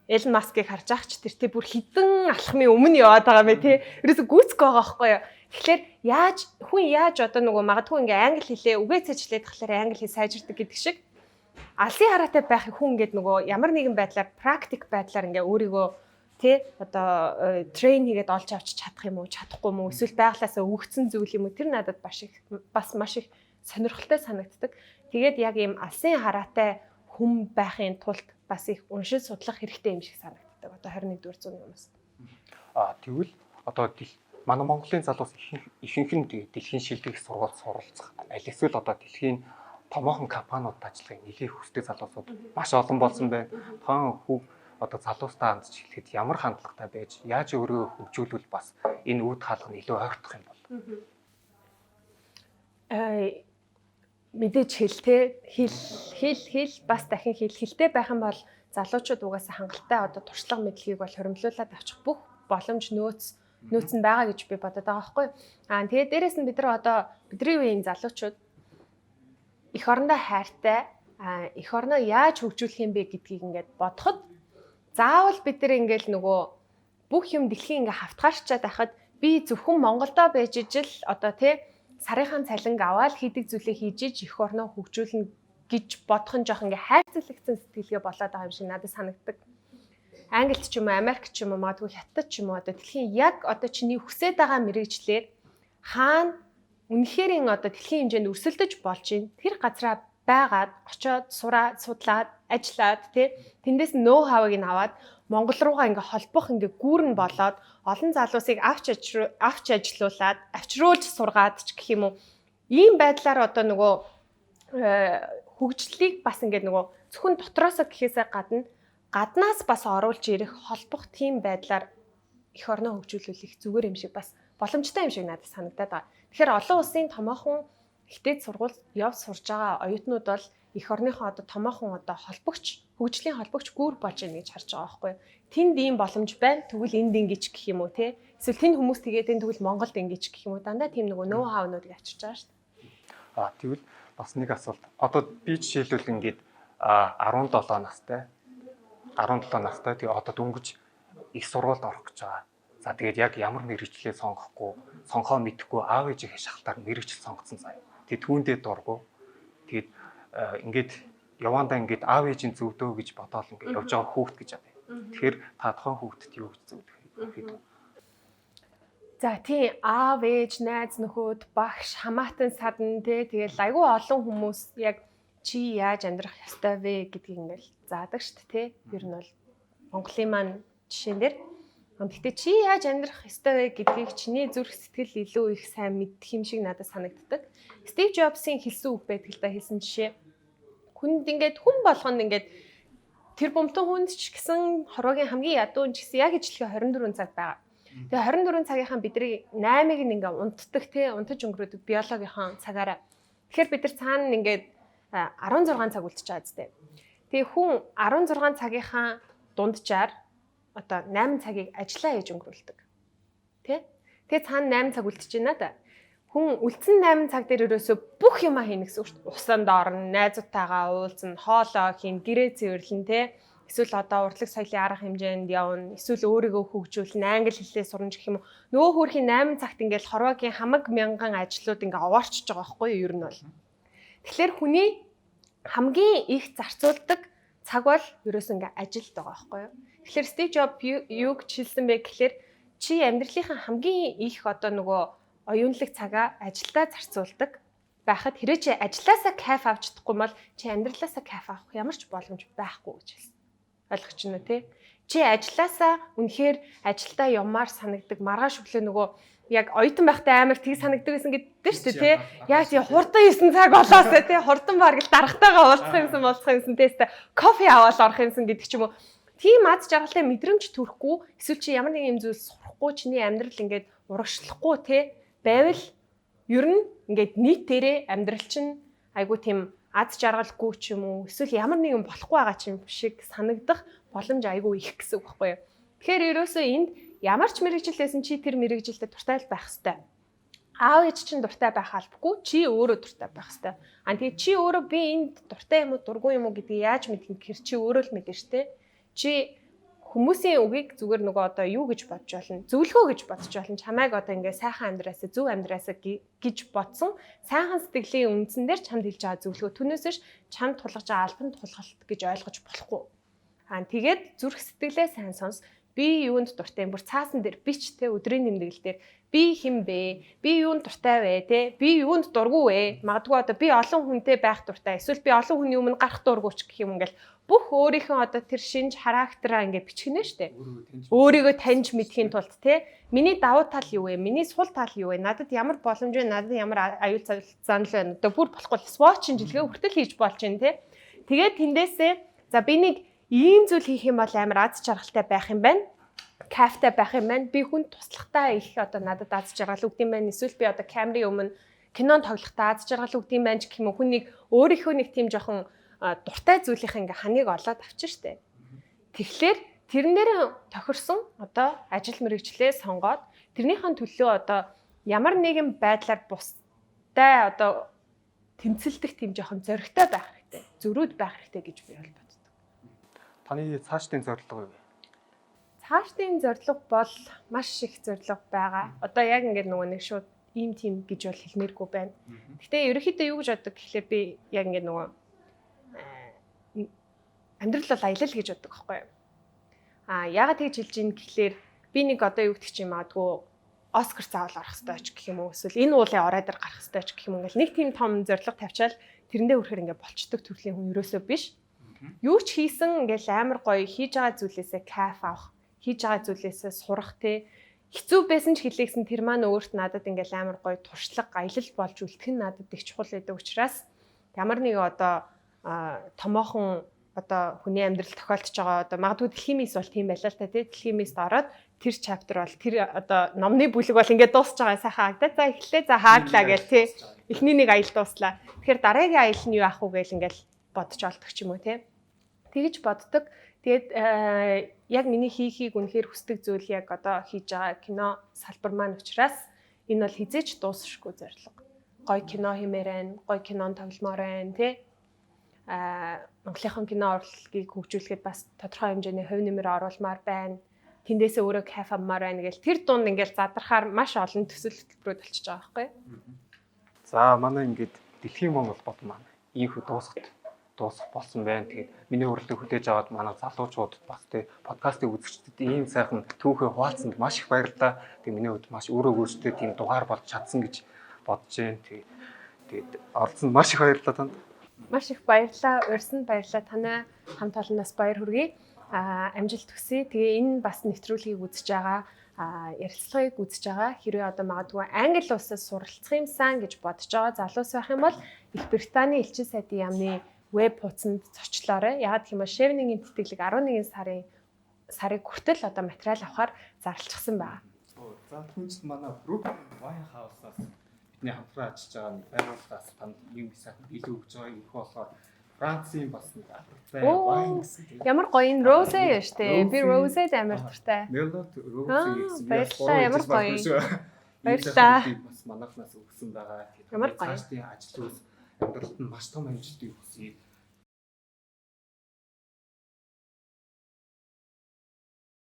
Элон Маскыг харж ах ч тэр тэ бүр хідэн алхмын өмнө яваад байгаа юм бэ тий. Ерөөсө гүйцэхгүй байгаа байхгүй юу? Тэгэхээр яаж хүн яаж одоо нөгөө магадгүй ингээ англи хэлээ үгээ цэжлээд тахлаар англи хэл сайжирдаг гэдэг шиг алсын хараатай байх хүн ингээд нөгөө ямар нэгэн байдлаар, практик байдлаар ингээ өөрийгөө тий одоо train хийгээд олж авч чадах юм уу, чадахгүй юм уу, эсвэл байглаасаа өгөгдсөн зүйл юм уу, тэр надад бас маш их сонирхолтой санагддаг. Тэгээд яг ийм алсын хараатай хүн байхын тулд бас их уншиж судлах хэрэгтэй юм шиг санагддаг. Одоо 21-р зууны хүмүүс. Тэгвэл одоо манай Монголын залуус ихэнх нь дэлхийн шилдэг сургууль суралцах, аль эсвэл одоо дэлхийн томоохон компаниудад ажиллахыг нэлээд хүсдэг залуусууд маш олон болсон байна. Тухайн хүүг одоо залуустаа хандж хэлэхэд ямар хандлагатай байж, яаж өөрийгөө хөгжүүлвэл бас энэ үд хаалга нь илүү ойртох юм бол? Мэдээж хэл те, хэл, хэл, хэл, бас дахин хэл. Хэлтэй байх юм бол залуучууд угаасаа хангалттай одоо туршлага мэдлэгийг бол хуримтлуулад авчих бүх боломж, нөөц нь байгаа гэж би бодод байгаа байхгүй. Тэгээд дээрэс нь бид нар одоо бидний үеийн залуучууд эх орондоо хайртай, эх орноо яаж хөгжүүлэх юм бэ гэдгийг ингээд бодоход заавал бид нар ингээл нөгөө бүх юм дэлхийн ингээ хавтгаарчаад байхад би зөвхөн Монголдо байж ижил одоо тий сарынхаа цалинг аваад хийдэг зүйлээ хийж иж эх орноо хөгжүүлнэ гэж бодох нь жоох ингээ хайрцаглагдсан сэтгэлгээ болоод байгаа юм шиг надад санагддаг. Англид ч юм уу, Америк ч юм уу, магадгүй Хятад ч юм уу, одоо дэлхийн яг одоо чиний хүсэж байгаа мэргэжлээр хаана үнэхээр одоо дэлхийн хэмжээнд өрсөлдөж болж байна. Тэр газраа байгаад очоод сураад, судлаад, ажиллаад тий тэндээс ноу хавыг нь аваад Монгол руугаа ингээ холбох ингээ гүүрэн болоод олон залуусыг авч ажилуулад, авчруулж сургаад ч гэх юм уу. Ийм байдлаар одоо нөгөө хөгжлийг бас ингээ нөгөө зөвхөн дотроосоо гэхээсээ гадна гаднаас бас оруулж ирэх, холбох тийм байдлаар эх орноо хөгжүүлүүл их зүгээр юм шиг, бас боломжтой юм шиг надад санагдаад байгаа. Тэгэхээр олон улсын томоохон ихтэй сургууль явж сурж байгаа оюутнууд бол эх орныхоо одоо томоохон одоо холбогч, хөгжлийн холбогч гүүр болж байна гэж харж байгаа байхгүй юу. Тэнд ийм боломж байна. Тэгвэл энд ингэж гэх юм уу те. Эсвэл тэнд хүмүүс тэгээд энэ тэгвэл Монголд ингэж гэх юм уу. Дандаа тийм нөгөө ноу хаунуудыг авчирч байгаа шүү дээ. Тэгвэл бас нэг асуулт. Одоо би жишээлбэл ингээд 17 настай 17 настай, тэгээ одоо дөнгөж их сургуульд орох гэж байгаа. За, тэгээд яг ямар мэргэжлээ сонгохгүй, сонгохоо мэдэхгүй, аав ээжийнхээ шахалтаар мэргэжил сонгоцсон заяа. Тэгээд түүндээ дургу. Тэгээд ингээд явандаа ингээд аав ээжийн зөвдөө гэж бодоол ингээд явж байгаа хүүхэд гэж бодъё. Тэгэхээр та тухайн хүүхдэд юу гэж зөвлөх вэ? За тийм, аав ээж, найз нөхөд, багш, хамаатан садан тий тэгэл айгүй олон хүмүүс яг чи яаж амьдрах ёстой вэ гэдгийг ингээл заадаг шүү дээ тий. Ер нь бол Монголын маань жишээн дээр. Гэхдээ чи яаж амьдрах ёстой вэ гэдгийг чиний зүрх сэтгэл илүү их сайн мэдэх юм шиг надад санагддаг. Стив Джобсын хэлсэн үг байдаг л да, хэлсэн жишээ. Хүнд ингээд хүн болгонд ингээд тэр бумтан хүнд ч гэсэн, хорвоогийн хамгийн ядуу ч гэсэн яг ижилхэн 24 цаг байгаа. Тэгээ 24 цагийнхаа бидний 8-ыг нь ингээ унтдаг те, унтаж өнгөрөөдөг биологийнхаа цагаараа. Тэгэхээр бид нар цаана ингээд 16 цаг үлдчихэж байгаа зү. Тэгээ хүн 16 цагийнхаа дунджаар одоо 8 цагийг ажиллаа хийж өнгөрүүлдэг. Тэ? Тэгээ цаана 8 цаг үлдчихэж байна да. Хүн үлдсэн 8 цаг дээр ерөөсөө бүх юмаа хийнэ гэсэн үг шүү дээ. Усанд орно, найзуудтайгаа уулзна, хоолоо хийн, гэрээ цэвэрлэн тэ. Эсвэл одоо урлаг соёлын арга хэмжээнд явна, эсвэл өөрийгөө хөгжүүлнэ, англи хэлээ сурна гэх юм уу. Нөгөө хөөрхийн 8 цагт ингээл хорвоогийн хамаг мянган ажлууд ингээ овоорчж байгаа байхгүй юу ер нь бол. Тэгэхээр хүний хамгийн их зарцуулдаг цаг бол ерөөсөө ингээ ажилд байгаа байхгүй юу. Тэгэхээр Стив Джоб юу гэж хэлсэн бэ гэхээр чи амьдралынхаа хамгийн их одоо нөгөө оюунлаг цагаа ажилдаа зарцуулдаг байхад хэрэг чи ажилласаа кайф авч чадахгүй бол чи амьдралаасаа кайф авах ямар ч боломж байхгүй гэж хэлсэн. Ойлгож байна уу, те? Чи ажилласаа үнэхээр ажилдаа явмаар санагдаг, маргааш өглөө нөгөө яг оюутан байхдаа амар тийг санагдаг байсан гэдэг шүү дээ, тий. Яг тий, хурдан 9 цаг болоосоо, тий, хурдан бараг л даргатайгаа уулзах юмсан, тий, кофе аваад орох юмсан гэдэг ч юм уу. Тийм аз жаргалтай мэдрэмж төрөхгүй, эсвэл чи ямар нэгэн юм зүйл сурахгүй, чиний амьдрал ингээд урагшлахгүй, тий, байвал ер нь ингээд нийтээрээ амьдрал чинь айгу тийм аз жаргалгүй ч юм уу, эсвэл ямар нэгэн болохгүй байгаа ч юм шиг санагдах боломж айгу их гэсэн үг байхгүй юу. Тэгэхээр ерөөсөө энд ямар ч мэргэжил байсан, чи тэр мэргэжилтэд дуртай л байх хэвээр. Аав ээж чинь дуртай байх албагүй, чи өөрөө дуртай байх хэвээр. А тэгээ чи өөрөө би энд дуртай юм уу, дургүй юм уу гэдгийг яаж мэдэх юм гэхэр чи өөрөө л мэднэ штэ. Чи хүмүүсийн үгийг зүгээр нөгөө одоо юу гэж бодож болно? Зөвлөгөө гэж бодож болно. Чамайг одоо ингээ сайхан амьдраасаа, зөв амьдраасаа гэж бодсон сайхан сэтгэлийн үндсэн дээр чамд хэлж байгаа зөвлөгөө. Түүнээс биш чамд тулгаж байгаа албан тулгалт гэж ойлгож болохгүй. Аа, тэгээд зүрх сэтгэлээ сайн сонс. Би юунд дуртай юм, бүр цаасан дээр бич, те, өдрийн тэмдэглэл дээр би хэн бэ? Би юунд дуртай вэ, те? Би юунд дургүй вэ? Магадгүй одоо би олон хүнтэй байх дуртай. Эсвэл би олон хүний өмнө гарах дургүй ч гэх юм, ингээл бүх өөрийнхөө одоо тэр шинж характераа ингээ бичгэнэ штэ. Өөрийгөө таньж мэдхийн тулд, те, миний давуу тал юу вэ? Миний сул тал юу вэ? Надад ямар боломж вэ? Надад ямар аюул занал байна? Одоо бүр болохгүй SWOT шинжилгээ хүртэл хийж болж байна, те. Тэгээд тэндээсээ за, би нэг ийм зүйл хийх юм бол амар аз жаргалтай байх юм байна, кайфтай байх юм байна. Би хүн туслахтаа их одоо надад аз жаргал өгд юм байна. Эсвэл би одоо камерын өмнө кинон тоглохдоо аз жаргал өгд юм байна ч гэх юм уу. Хүн нэг өөрийнхөө нэг тийм жоохон дуртай зүйлийнх ингээ ханыг олоод авчин штэ. Тэгэхээр тэрэн дээр тохирсон одоо ажил мэргэжлээ сонгоод, тэрнийхэн төлөө одоо ямар нэгэн байдлаар бустай одоо тэмцэлдэх тийм жоохон зоригтой байх хэрэгтэй. Зөрүүд байх хэрэгтэй гэж би бол боддог. Таны цаашдын зорилго юу вэ? Цаашдын зорилго бол маш их зорилго байгаа. Одоо яг ингээд нөгөө нэг шууд ийм тийм гэж бол хэлмээргүй байна. Гэтэ ерөнхийдөө юу гэж боддог гэхлээр би яг ингээд нөгөө амьдрал бол аялал гэж боддог байхгүй юу? А яагаад тэгж хэлж ийн гэхлээр би нэг одоо юу гэдэг чинь магадгүй Оскар заавал орох ёстой ч гэх юм уу, эсвэл энэ уулын орой дээр гарах ёстой ч гэх юм, ингээл нэг тийм том зорилго тавьчаал тэрэндээ хүрэхээр ингээ болчдөг төрлийн хүн ерөөсөө биш. Юу ч хийсэн ингээл амар гоё хийж байгаа зүйлээсээ кайф авах, хийж байгаа зүйлээсээ сурах, те, хэцүү байсан ч хэлээгсэн тэр маань өөрт надад ингээл амар гоё туршлага, аялал болж үлдэх нь надад их чухал байдаг учраас ямар нэг одоо томоохон одоо хүний амьдрал тохиолдож байгаа, одоо магадгүй дэлхийн мис бол тийм байлаа л та, тий, дэлхийн мист ороод тэр chapter бол, тэр одоо номны бүлэг бол ингээд дуусч байгаа, сайхан хаагда, за, эхлээ, за, хааглаа гээл, тий, эхний нэг аялал дууслаа. Тэгэхээр дараагийн аялал нь юу аах вэ гээл ингээл бодож олдог ч юм уу, тий, тэгж боддог. Тэгээд яг миний хийхийг үнэхээр хүсдэг зүйл яг одоо хийж байгаа кино салбар маань учраас энэ бол хэзээ ч дуусшгүй зорилго. Гоё кино хиймээр байна, гоё кинон тогломоор байна, тий, Монголынхон кино урлагийг хөгжүүлэхэд бас тодорхой хэмжээний хувь нэмэр оруулмаар байна. Тэндээсээ өөрөө кайф авмаар байна гэл тэр дунд ингээл задрахаар маш олон төсөл хөтөлбөрүүд болчихж байгаа байхгүй. За, манай ингээд дэлхийн Монгол бод маань ийхүү дуусах болсон байна. Тэгээд миний урилгыг хүлээж аваад манай залуучуудад, бас тэ подкастыг үзэгчдэд ийм сайхан түүхээ хуваалцсанд маш их баярлалаа. Тэгээд миний хувьд маш өөрөө өөртөө тийм дугаар болж чадсан гэж бодож байна. Тэгээд оролцсонд маш их баярлалаа танд. Маш их баярлалаа. Урьсанд баярлалаа. Танай хамт олноос баяр хүргэе. А амжилт хүсье. Тэгээ энэ бас нэвтрүүлгийг үзэж байгаа, ярилцлагыг үзэж байгаа, хэрвээ одоо магадгүй Англи улсаас суралцах юмсан гэж бодож байгаа залуус байх юм бол Их Британий элчин сайдын яамны веб хуудсанд зочлоорой. Яагаад гэх юм бол Chevening тэтгэлэг 11 сарыг хүртэл одоо материал авахар зарлчихсан байна. За, түүнчд манай Brooklyn Wine House-аас бидний хамтран ажиллаж байгаа нэг байгууллагаас танд юм сайхан бэлэг өгж байгаа. Энэхүү болохоор Францын бас нэг алдартай wine гэсэн, тийм. Ямар гоё, энэ rosé шүү дээ. Би rosé амар дуртай. Merlot rosé гэсэн. Баярлалаа, ямар гоё. Баярлалаа. Бас манайхнаас өгсөн байгаа. Ямар гоё. Цаашдын ажил үйлс амьдралд нь маш том амжилтыг хүсье.